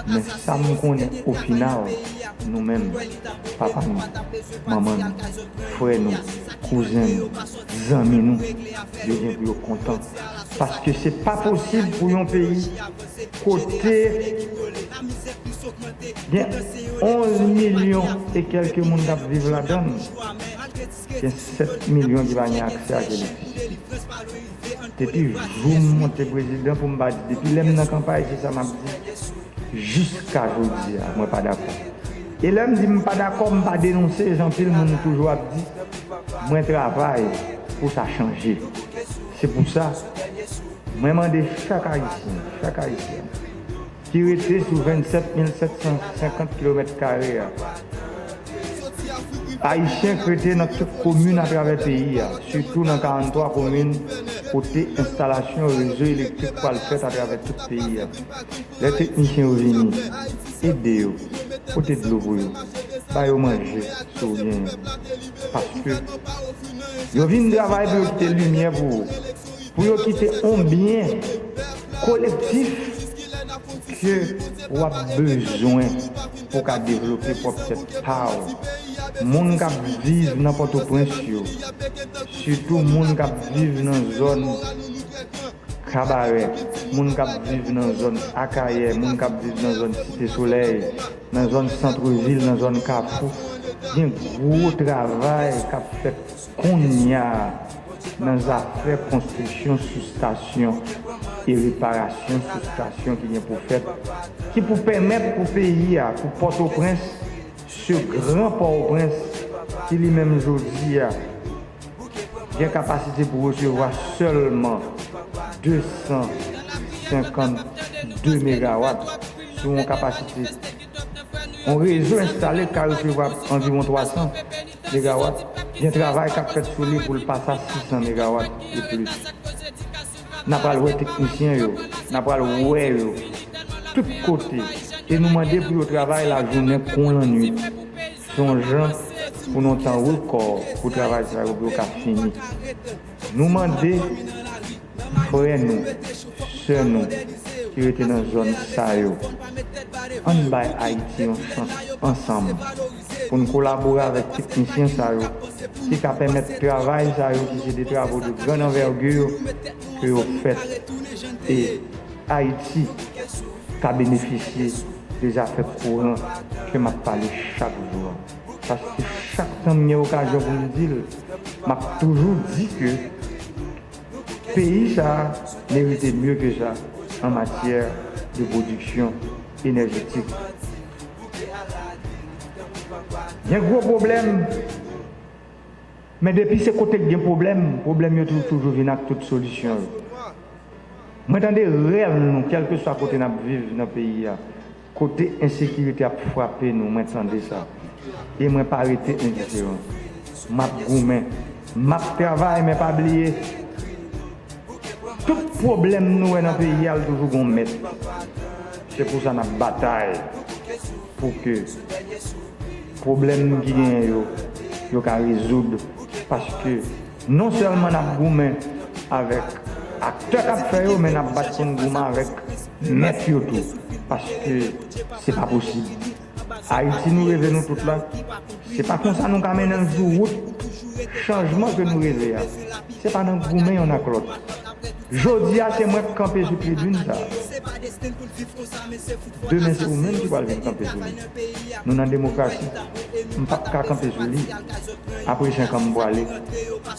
Men sa m konnen, o final, nou menm, papa nou, manman nou, frè nou, kouzen nou, zanmi nou, yo gen pou yo kontan. Paske se pa posib pou yon peyi kote gen onz milyon e kèlke moun k ap viv ladan l, gen sèt milyon ki pa gen aksè ak elektrisite. Depi jou m monte prezidan pou m pa di, depi lè m nan kanpay, se sa m ap di. Jiska jodi a, mwen pa dakò. E lè m di m pa dakò, m pa denonse, jan anpil moun toujou ap di, mwen travay pou sa chanje. Se pou sa, mwen mande chak Ayisyen, chak Ayisyèn, ki rete sou vennsèt mil sèt san senkant kilomèt kare a, Ayisyen k rete nan tout komin atravè peyi a, sitou nan karanntwa komin kote enstalasyon rezo elektrik pral fèt atravè tout peyi a. Lè teknisyen yo vini, ede yo, pote dlo pou yo, ba yo manje si w genyen. Paske yo vin travay pou yo kite limyè pou ou, pou yo kite yon byen kolektif ke w ap bezwen pou w ka devlope pwòp tèt pa w. Moun k ap viv nan Pòtoprens yo, sitou moun k ap viv nan zòn Kabarè, moun k ap viv nan zòn Akayè, moun k ap viv nan zòn Site Solèy, nan zòn santrevil, nan zòn Kafou, gen gwo travay k ap fèt kounye a nan zafè konstriksyon soustasyon e reparasyon soustasyon ki gen pou fèt, ki pou pèmèt pou peyi a, pou Pòtoprens, se gran Pòtoprens ki li menm jodi a gen kapasite pou resevwa sèlman de san senkant de megawat sou yon kapasite, yon rezo enstale k ka resevwa anviwon twa san megawat. Gen travay k ap fèt sou li pou l pase a sis san megawat e plis. N a pral wè teknisyen yo, n a pral wè yo tout kote. E nou mande pou yo travay lajounen kon lannwit. Se yon jan pou nou tan rekò pou travay sa yo pou yo ka fini. Nou mande frè nou, sè nou ki rete nan zòn sa yo, ann bay Ayiti yon chans ansanm pou n kolabore avèk teknisyen sa yo ki ka pèmèt travay sa yo ki se de travaux de grande envergure ke yo fèt. E Ayiti ka benefisye de zafè kouran ke m ap pale chak jou a. Paske chak tan m gen okazyon pou m di l, m ap toujou di ke peyi sa a merite mye ke sa an matyè de pwodiksyon enèjetik. Gen gwo pwoblèm, men depi se kote k gen pwoblèm, pwoblèm yo tou-, toujou vin ak tout solisyon yo. Mwen tande rèv nou, kèlkeswa kote n ap viv nan peyi a, kote ensekirite ap frape nou, mwen tande sa. E mwen pa rete endiferan. M ap goumen, m ap travay, men pa bliye, tout pwoblèm nou wè nan peyi a, l toujou gon mèt. Se pou sa n ap batay pou ke pwoblèm ki genyen yo, yo ka rezoud. Paske non sèlman n ap goumen avèk aktè k ap fè yo, men n ap bat pou n goumen avèk mèt yo tou. Paske se pa posib. Ayiti nou reve nou tout la, se pa konsa nou ka mennen l sou wout chanjman ke nou reve a. Se pa nan goumen yonn ak lòt. Jodi a, se mwen k kanpe sou tribin sa a. Demen, se ou menm ki pral vin kanpe sou li. Nou nan demokrasi. M p ap ka kanpe sou li. Apre senk an, m pwale.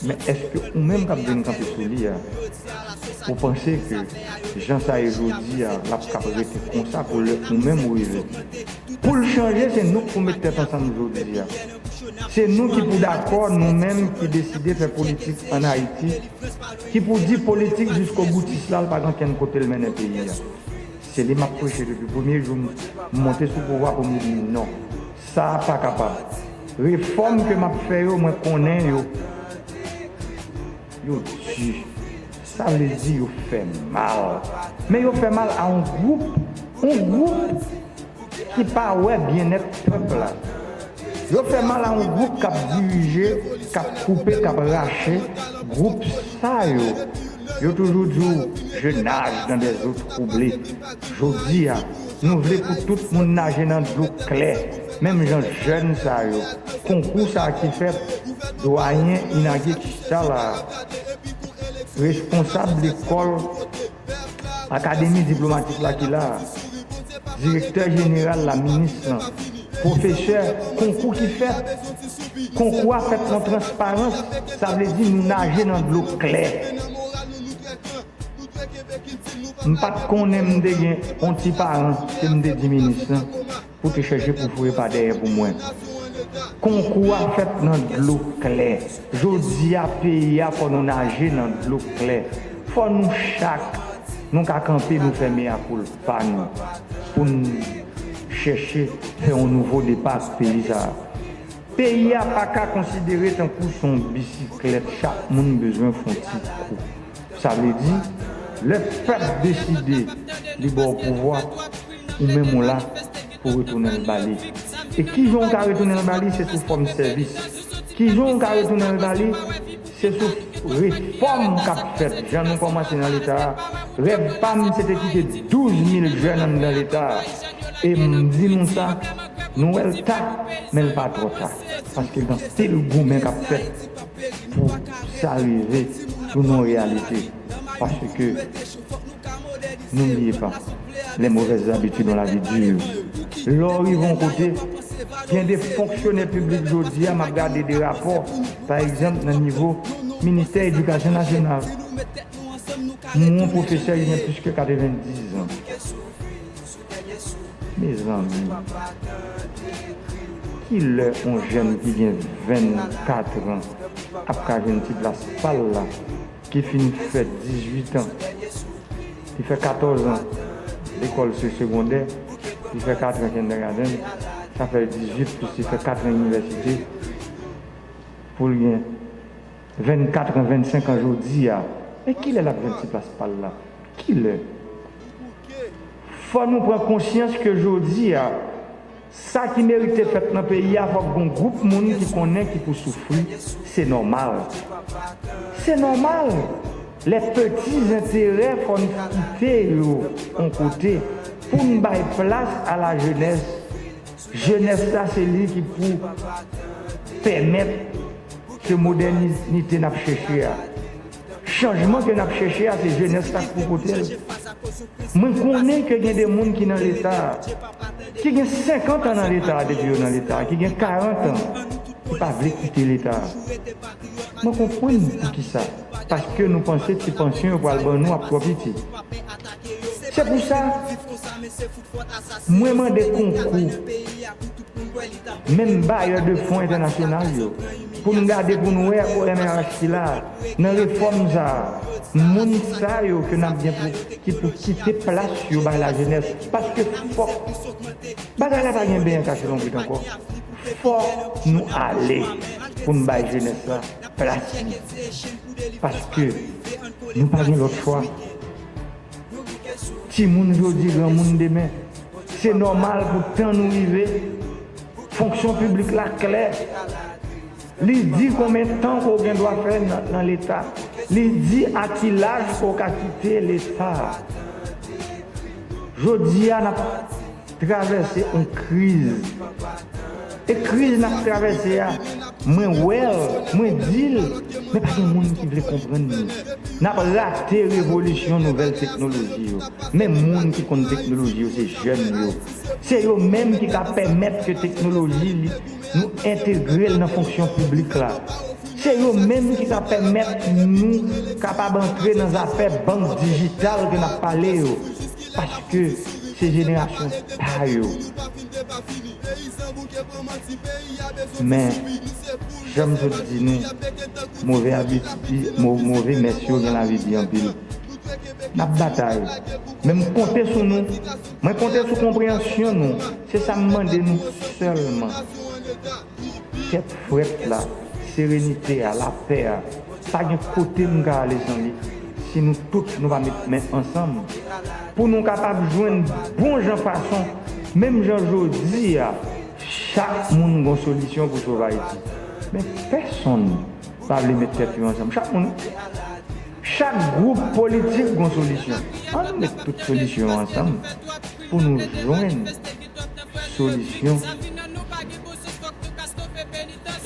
Men èske ou menm k ap vin kanpe sou li a, ou panse ke jan sa ye jodi a, l ap kab rete konsa pou lè ou menm ou rive? Pou l chanje, se nou k pou met tèt ansanm jodi a. Se nou ki pou dakò, nou menm ki deside fè politik ann Ayiti, ki pou di politik jiskoboutis la, l pa gen okenn kote l mennen peyi a. Se li m ap preche depi premye jou m monte sou pouvwa pou m di non. Sa a pa kapab. Refòm ke m ap fè yo, mwen konnen yo. Yo di. Sa vle di yo fè mal. Men yo fè mal a yon gwoup, yon gwoup ki pa wè byennèt pèp la. Yo fè mal a yon gwoup k ap dirije, k ap koupe, k ap rache. Gwoup sa yo, yo toujou di w, je nage dans des eaux troublées. Jodi a, nou vle pou tout moun naje nan dlo klè, menm jan jèn sa yo. Konkou sa a ki fèt, dwayen Inage ki chita la a, responsab lekòl, akademi diplomatik la ki la a, direktè jeneral la, minis lan, pwofesè, konkou ki fèt. Konkou a fèt nan transparans, sa vle di nou naje nan dlo klè. M pa t konnen m te gen yon ti paran ke m te di minis lan pou te chèche pou foure pa dèyè pou mwen. Konkou a fèt nan dlo klè. Jodi a, peyi a, fò nou naje nan dlo klè. Fò nou chak, nou ka kanpe, nou fè meyakoulpa nou, pou n chèche fè yon nouvo depa ak peyi sa a. Peyi a pa ka konsidere tankou se yon bisiklèt, chak moun bezwen fè yon ti kou. Sa vle di, lè pèp deside li ba w pouvwa, ou menm ou la pou retounen l ba li. E kijan w ka retounen l ba li? Se sou fòm sèvis. Kijan w ka retounen l ba li? Se sou refòm k ap fèt. Jan nou kòmanse nan Leta a, rèv pa m se te kite douz mil jèn anndan Leta a. E m di nou sa, nou wè l ta, men l pa twò ta. Paske gen anpil goumen k ap fèt pou sa rive tounen yon reyalite. Paske N'oubliez pas, les mauvaises habitudes ont la vie dure. Lè w rive yon kote, gen de fonksyonè piblik jodi a, m ap gade de rapò, pa egzanp, nan nivo Ministè Edikasyon Nasyonal. M wè yon pwofesè ki gen plis ke katrevendiz an. Mezanmi, kilè yon jèn ki gen vennkat an ap ka jwenn ti plas pa l la, ki fin fè dizuit an, li fè katòz an lekòl se-, segondè, li fè kat an kindergarten, sa fè dizuit plis li fè kat an inivèsite, pou l gen vennkat an, vennsenk an jodi a. Men kilè l ap jwenn ti plas pa l la? Kilè? Fò nou pran konsyans ke jodi a, sa ki merite fèt nan peyi a, fòk gon gwoup moun ki konnen ki pou soufri. Se nòmal. Se nòmal. Les petits intérêts, fò n kite yo yon kote pou n bay plas a la jenès. Jenès la, se li ki pou pèmèt ke modènite n ap chèche a, chanjman ke n ap chèche a, se jenès la k pou pote l. Mwen konnen ke gen de moun ki nan Leta a, ki gen senkant an nan Leta a, depi yo nan Leta a, ki gen karant an, ki pa vle kite Leta a. Mwen konprann poukisa. Paske nou panse ti pansyon yo pral ban nou ap twò piti. Se pou sa, mwen mande konkou menm bayè de fon entènasyonal yo pou n gade, pou n wè O M R H ki la a, nan refòm sa a, moun sa yo ke n ap gen pou, ki pou kite plas yo bay lajenès. Paske fòk, bagay la pa gen benyen kache lonbrit ankò. Fòk nou ale pou n bay jenès la plas li. Paske nou pa gen lòt chwa. Timoun jodi, granmoun demen. Se nòmal pou tan nou rive. Fonksyon piblik la klè. Li di konbyen tan ke w gen dwa fè nan, nan Leta. Li di a ki laj ke w ka kite Leta. Jodi a, n ap travèse yon kriz. E kriz n ap travèse a, mwen wè l, mwen di l, men pa gen moun ki vle konprann li. N ap rate revolisyon nouvèl teknoloji yo. Men moun ki konn teknoloji yo, se jèn yo. Se yo menm ki ka pèmèt ke teknoloji li, nou entegre l nan fonksyon piblik la. Se yo menm ki ka pèmèt nou kapab antre nan zafè bank dijital ke n ap pale yo. Paske se jenerasyon pa yo. Men, jan m sot di nou, move abitid, mo-, move mès yo gen lavi di anpil. N ap batay. Men m konte sou nou. Mwen konte sou konpreyansyon nou. Se sa m mande nou sèlman. Tèt frèt la, serenite a, lapè a, pa gen kote nou ka ale san li. Si nou tout nou pa met men ansanm, pou nou kapab jwenn bon jan fason, menm jan jodi a, chak moun gon solisyon pou sove Ayiti. Men pèsonn pa vle met tèt yo ansanm. Chak moun, chak gwoup politik gon solisyon. Ann met tout solisyon yo ansanm pou nou jwenn solisyon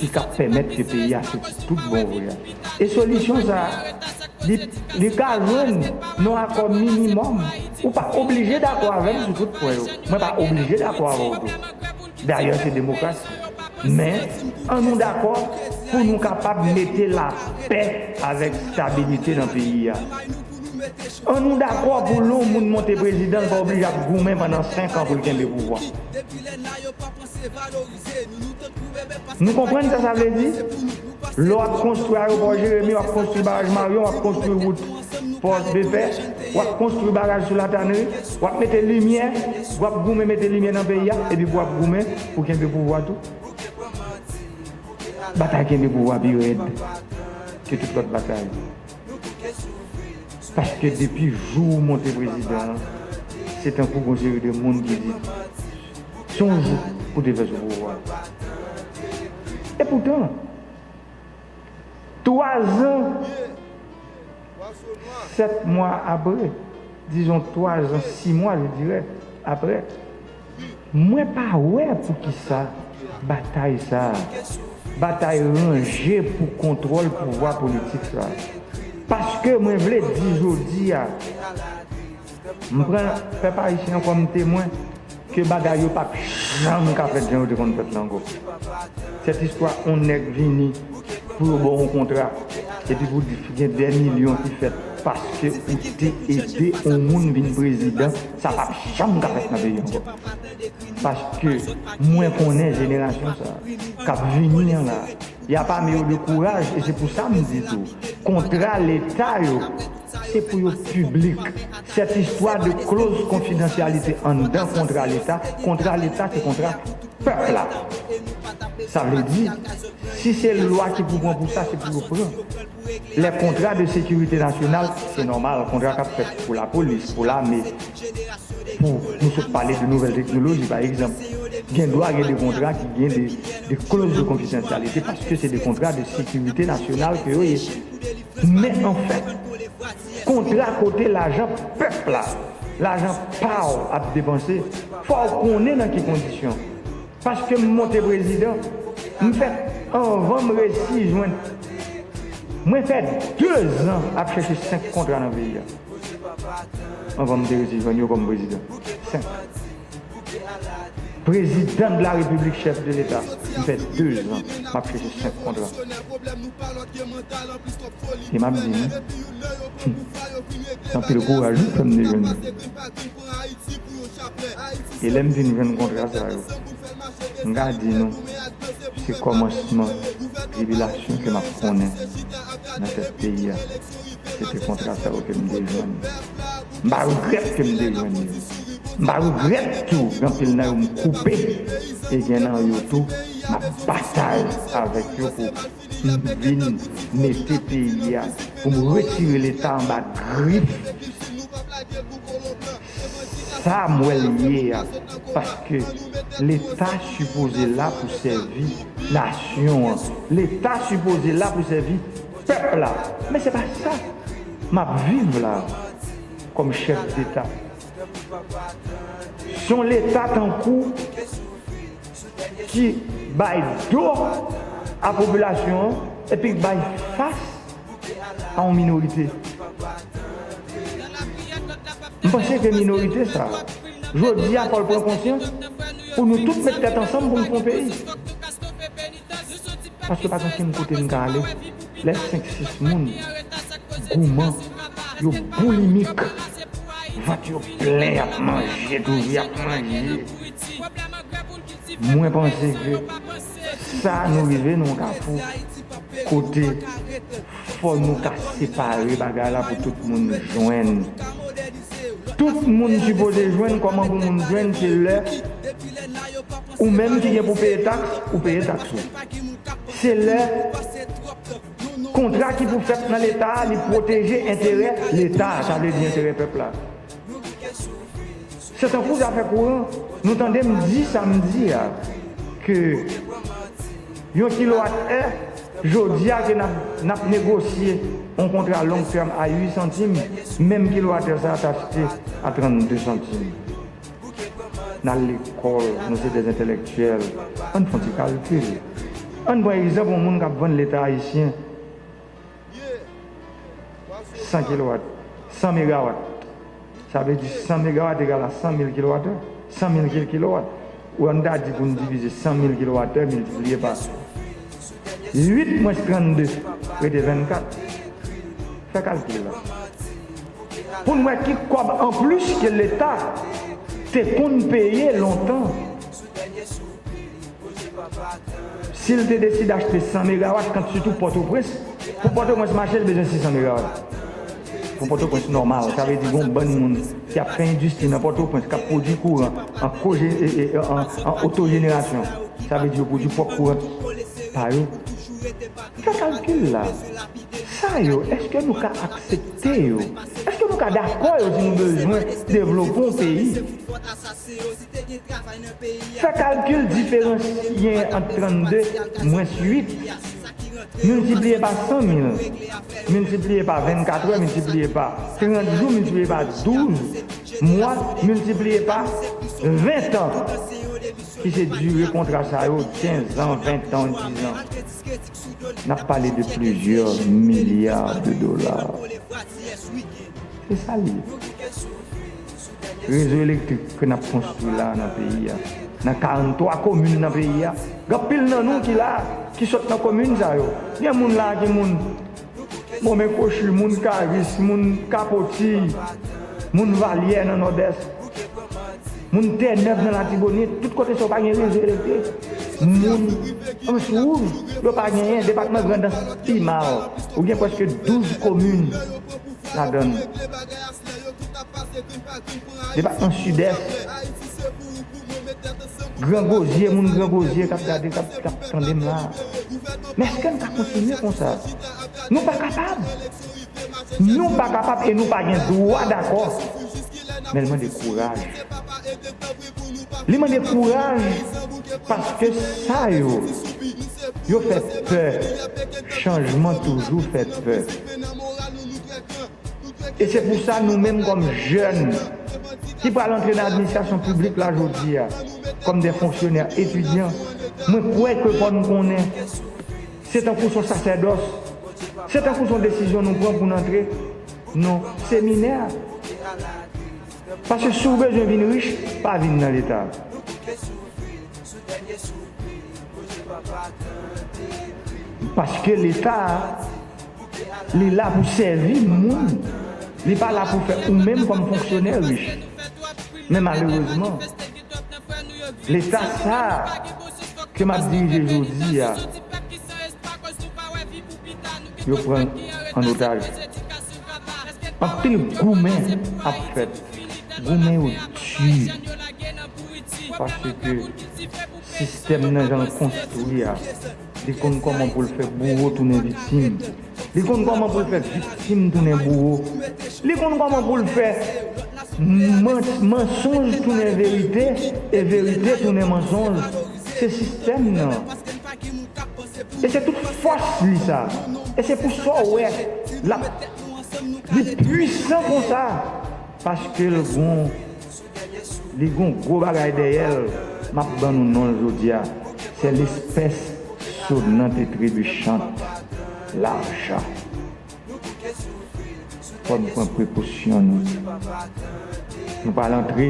ki ka pèmèt ke peyi a soti tout bon vre a. E solisyon sa a, li, li ka jwenn yon akò minimòm. Ou pa oblije dakò avè m sou tout pwen yo. Mwen pa oblije dakò avè w tou. Dayè, se demokrasi. Men, ann nou dakò pou nou kapab mete lapè avèk stabilite nan peyi a. Ann nou dakò pou lè yon moun monte prezidan, l pa oblije ap goumen pandan senk an pou l kenbe pouvwa. Nou konprann sa sa vle di? Lè w ap konstwi ayewopò Jeremi, w ap konstwi baraj Marion, w ap konstwi wout Pòdepè, w ap konstwi baraj sou Latanri, w ap mete limyè, w ap goumen mete limyè nan peyi a, epi pou w ap goumen pou kenbe pouvwa tou. Batay kenbe pouvwa pi rèd ke tout lòt batay. Paske depi jou ou monte prezidan an, se tankou gon seri de moun ki di, se yon jou pou te fè sou pouvwa. E poutan, twa zan, sèt mwa apre, dizon twa zan, sis mwa, je dirais, apre, mwen pa wè poukisa batay sa a, batay ranje pou kontwòl pouvwa politik sa a. Paske mwen vle di jodi a, m pran pèp ayisyen an kòm temwen ke bagay yo p ap janm ka fèt jan yo te konn fèt la ankò. Cette histoire, yon nèg vini pou yo ba w yon kontra, epi pou di gen dè milyon ki fèt paske ou te ede yon moun vin prezidan, sa p ap janm ka fèt nan peyi ankò. Paske mwen konnen jenerasyon sa a k ap vini an la, y ap ame yo de kouraj, e se pou sa m di tou, kontra Leta yo, se pou yo piblik. Cette histoire de clause confidentialité anndan kontra Leta, kontra Leta se kontra pèp la. Sa vle di, si se lwa ki pou pran pou sa, se pou yo pran. Les contrats de sécurité nationale, se nòmal, kontra k ap fèt pou lapolis, pou lame, pou nou sot pale de nouvèl teknoloji, pa egzanp. Gen dwa gen de kontra ki gen de, de clause de confidentialité paske se de kontra de sécurité nationale ke yo ye. Men anfèt, kontra kote lajan pèp la, lajan pa w ap depanse, fò w konnen nan ki kondisyon. Paske m monte prezidan, m fè, anvan m resi jwenn, mwen fè de zan ap chèche senk kontra nan peyi a. Anvan m te resi jwenn yo kòm prezidan. Senk. Président de la République, chef de l'État, m fè de zan m ap chèche senk kontra. E m ap di nou, hmm, anpil kouraj wi fè m te jwenn li. E lè m vin jwenn kontra sa yo, m ka di nou, se kòmansman tribilasyon ke m ap konnen nan tèt peyi a. Se te kontra sa yo ke m te jwenn. M pa regrèt ke m te jwenn yo. M pa regrèt tou, gen anpil nan yo m koupe, e gen nan yo tou, m ap batay avèk yo pou m vin mete peyi a, pou m retire Leta anba grif sa m wè l ye a, paske Leta sipoze la pou sèvi nasyon an. Leta sipoze la pou sèvi pèp la. Men se pa sa m ap viv la kòm chèf Deta. Se yon Leta tankou ki bay do a popilasyon an epi bay fas a yon minorite. M panse ke minorite sa, jodi a, fò l pran konsyans pou nou tout met tèt ansanm pou n fè yon peyi. Paske pa gen okenn kote n ka ale lè senk, sis moun goumen, yo boulimik, vant yo plen, y ap manje, toujou y ap manje. Mwen panse ke sa nou rive nan yon kafou kote fò nou ka separe bagay la pou tout moun jwenn. Tout moun sipoze jwenn, kòman pou moun jwenn, se lè ou menm ki gen pou peye taks, ou peye taks ou. Se lè kontra ki pou fèt nan Leta a, li pwoteje enterè Leta a, sa vle di enterè pèp la. Se tankou zafè kouran. Nou tande m di sa m di a, ke yon kilowat è, jodi a ke n ap, n ap negosye yon kontra long tèm a uit santim, menm kilowat è sa a t achte a trannde santim. N al lekòl, nou se de entèlektyèl. Ann fè yon ti kalkil. Ann pran egzanp yon moun k ap vann Leta ayisyen san kilowat, san megawat. Sa vle di san megawat egal a san mil kilowat, san mil kil kilowat. Ou ann ta di pou n divize san mil kilowat, miltipliye pa uit mwens trannde, rete vennkat. Fè kalkil la. Pou n wè ki kòb anplis ke Leta te konn peye lontan. Si l te deside achte san megawat, kant sitou Pòtoprens, pou Pòtoprens mache, l bezwen sis san megawat. Pou Pòtoprens nòmal, sa vle di gon bann moun ki ap fè endistri nan Pòtoprens, k ap pwodui kouran an koje-, e, e, an, an otojenerasyon. Sa vle di yo pwodui pwòp kouran pa yo. Fè kalkil la. Sa yo, èske nou ka aksepte yo? Èske nou ka dakò yo si nou bezwen devlope yon peyi? Fè kalkil diferans ki genyen ant trannde mwens uit, miltipliye pa san mil, miltipliye pa vennkat è, miltipliye pa trant jou, miltipliye pa douz mwa, miltipliye pa ven tan ki se dire kontra sa yo, kenz an, ven tan, diz an. N ap pale de plizyè milya de dola. Se sa l ye. Rezo elektrik ke n ap konstwi la nan peyi a, nan karanntwa komin nan peyi a, gen anpil nan nou ki la, ki sot nan komin sa yo. Gen moun la ki moun Momen Kochi, moun Karis, moun Kapotiy, moun Valyè nan Nòdès, moun Tènèv nan Latibonit, tout kote sa yo pa gen rezo elektrik. Moun Answouv, yo pa genyen. Depatman Grandans pi mal. Ou gen prèske douz komin ladan l. Depatman Sidès, Gran Gozye, moun Gran Gozye k ap gade, k ap, k ap tande m la. Men èske n ka kontinye konsa? Nou pa kapab. Nou pa kapab e nou pa gen dwa dakò. Men l mande kouraj. Li mande kouraj paske sa yo, yo fè pè. Chanjman toujou fè pè. E se pou sa nou menm kòm jèn ki pral antre nan administrasyon piblik la jodi a, kòm de fonksyonè etidyan, mwen kwè ke fò n konnen se tankou s on sasèdòs, se tankou s on desizyon nou pran pou n antre nan seminè. Paske si w bezwen vin rich, pa vin nan Leta. Paske Leta a, li la pou sèvi moun. Li pa la pou fè ou menm kòm fonksyonè rich. Men malerezman, Leta sa a ke m ap dirije jodi a, yo pran an otaj. Anpil goumen ap fèt. Goumen yo di. Paske sistèm nan jan l konstwi a, li konn kòman pou l fè bouwo tounen viktim. Li konn kòman pou l fè viktim tounen bouwo. Li konn kòman pou l fè man- mansonj tounen verite e verite tounen mansonj. Se sistèm nan. E se tout fòs li sa. E se pou sa w wè l ap, li pwisan konsa. Paske l gon, li gon gwo bagay dèyè l. M ap ban nou non l jodi a. C'est l'espèce sonnante et trébuchante, lajan. Fò n pran prekosyon nou. Nou pral antre,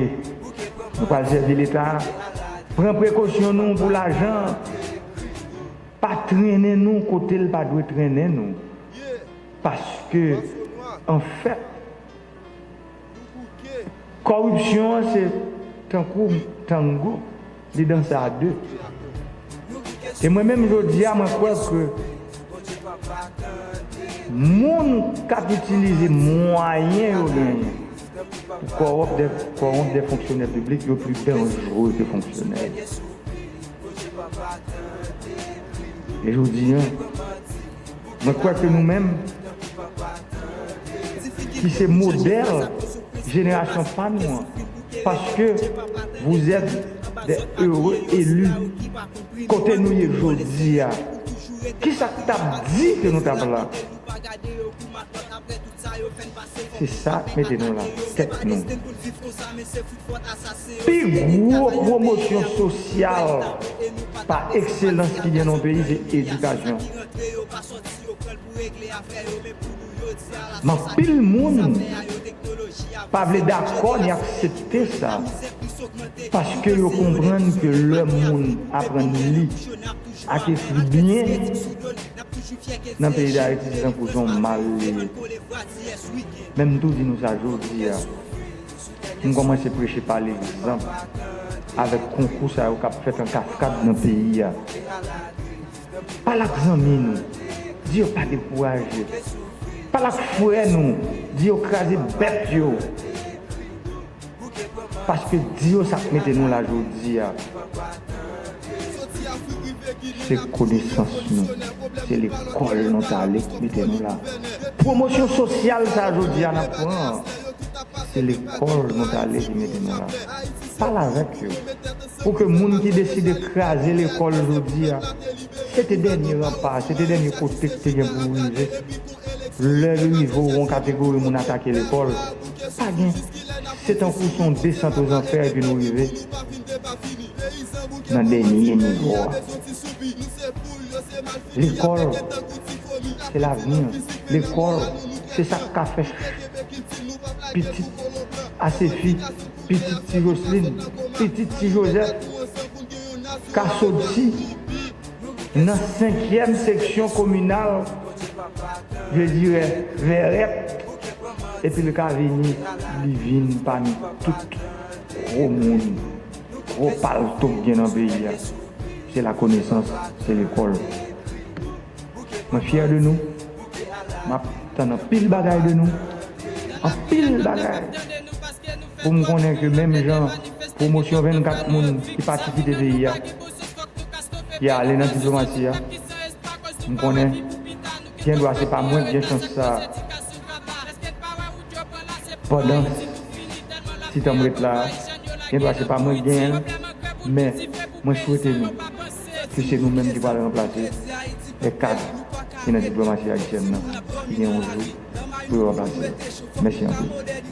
nou pral sèvi Leta. Pran prekosyon nou pou lajan. Pa trennen nou kote l pa dwe trennen nou. Paske, anfèt, kòripsyon an se tankou tango, li danse a de. E mwen menm jodi a, mwen kwè ke moun k ap itilize mwayen yo genyen pou kòwòp de, kòwonp de fonksyonè piblik yo pli danjere ke fonksyonè yo. E jodi a, mwen kwè ke nou menm, ki se modèl jenerasyon pa nou an, paske vous êtes des heureux élus. Kote nou ye jodi a, kisa k t ap di ke nou t ap la? Se sa k mete nou la, tèt nou. Pi gwo pwomosyon sosyal pa ekselans ki gen nan yon peyi, se edikasyon. Men anpil moun pa vle dakò ni aksepte sa, paske yo konprann ke lè moun aprann li ak ekri byen nan peyi Dayiti, se tankou se yon mal li ye. Men m tou di nou sa jodi a, m kòmanse preche pa legzanp avèk konkou sa yo k ap fèt an kaskad nan peyi a. Pale ak zanmi nou, di yo pa dekouraje. Pale ak frè nou, di yo kraze bèt yo. Paske di yo sa k mete nou la jodi a. Se konesans nou, se lekòl nou t ale k mete nou la. Pwomosyon sosyal sa jodi a n ap pran an, se lekòl nou t ale ki mete nou la. Pale avèk yo. Pou ke moun ki deside kraze lekòl jodi a, se te dènye ranpa, se te dènye kote k te gen pou rive. Lè rive w yon kategori moun atake lekòl, pa gen, se tankou se yon desant ozanfè epi nou rive nan dènye nivo a. Lekòl, se lavni. Lekòl, se sa k ka fè pitit Asefi, pitit Ti Joslin, pitit Ti Jozèf ka soti nan senkyèm seksyon kominal, je dirais, Vèrèt, epi l ka vini, li vin pami tout gwo moun, gwo palto k gen nan peyi a. Se lakonesans, se lekòl. Mwen fyè de nou. M ap tann anpil bagay de nou. Anpil bagay. Pou m konnen ke menm jan pwomosyon vennkat moun ki pati kite peyi a, ki ale nan diplomasi a, m konnen gendwa se pa mwen k gen chans sa a. Pandan ti tan m ret la a, gendwa se pa mwen k genyen l, men mwen swete nou ke se nou menm ki pral ranplase lè kad ki nan diplomasi ayisyèn nan, ki gen yon jou pou yo ranplase yo. Mèsi anpil.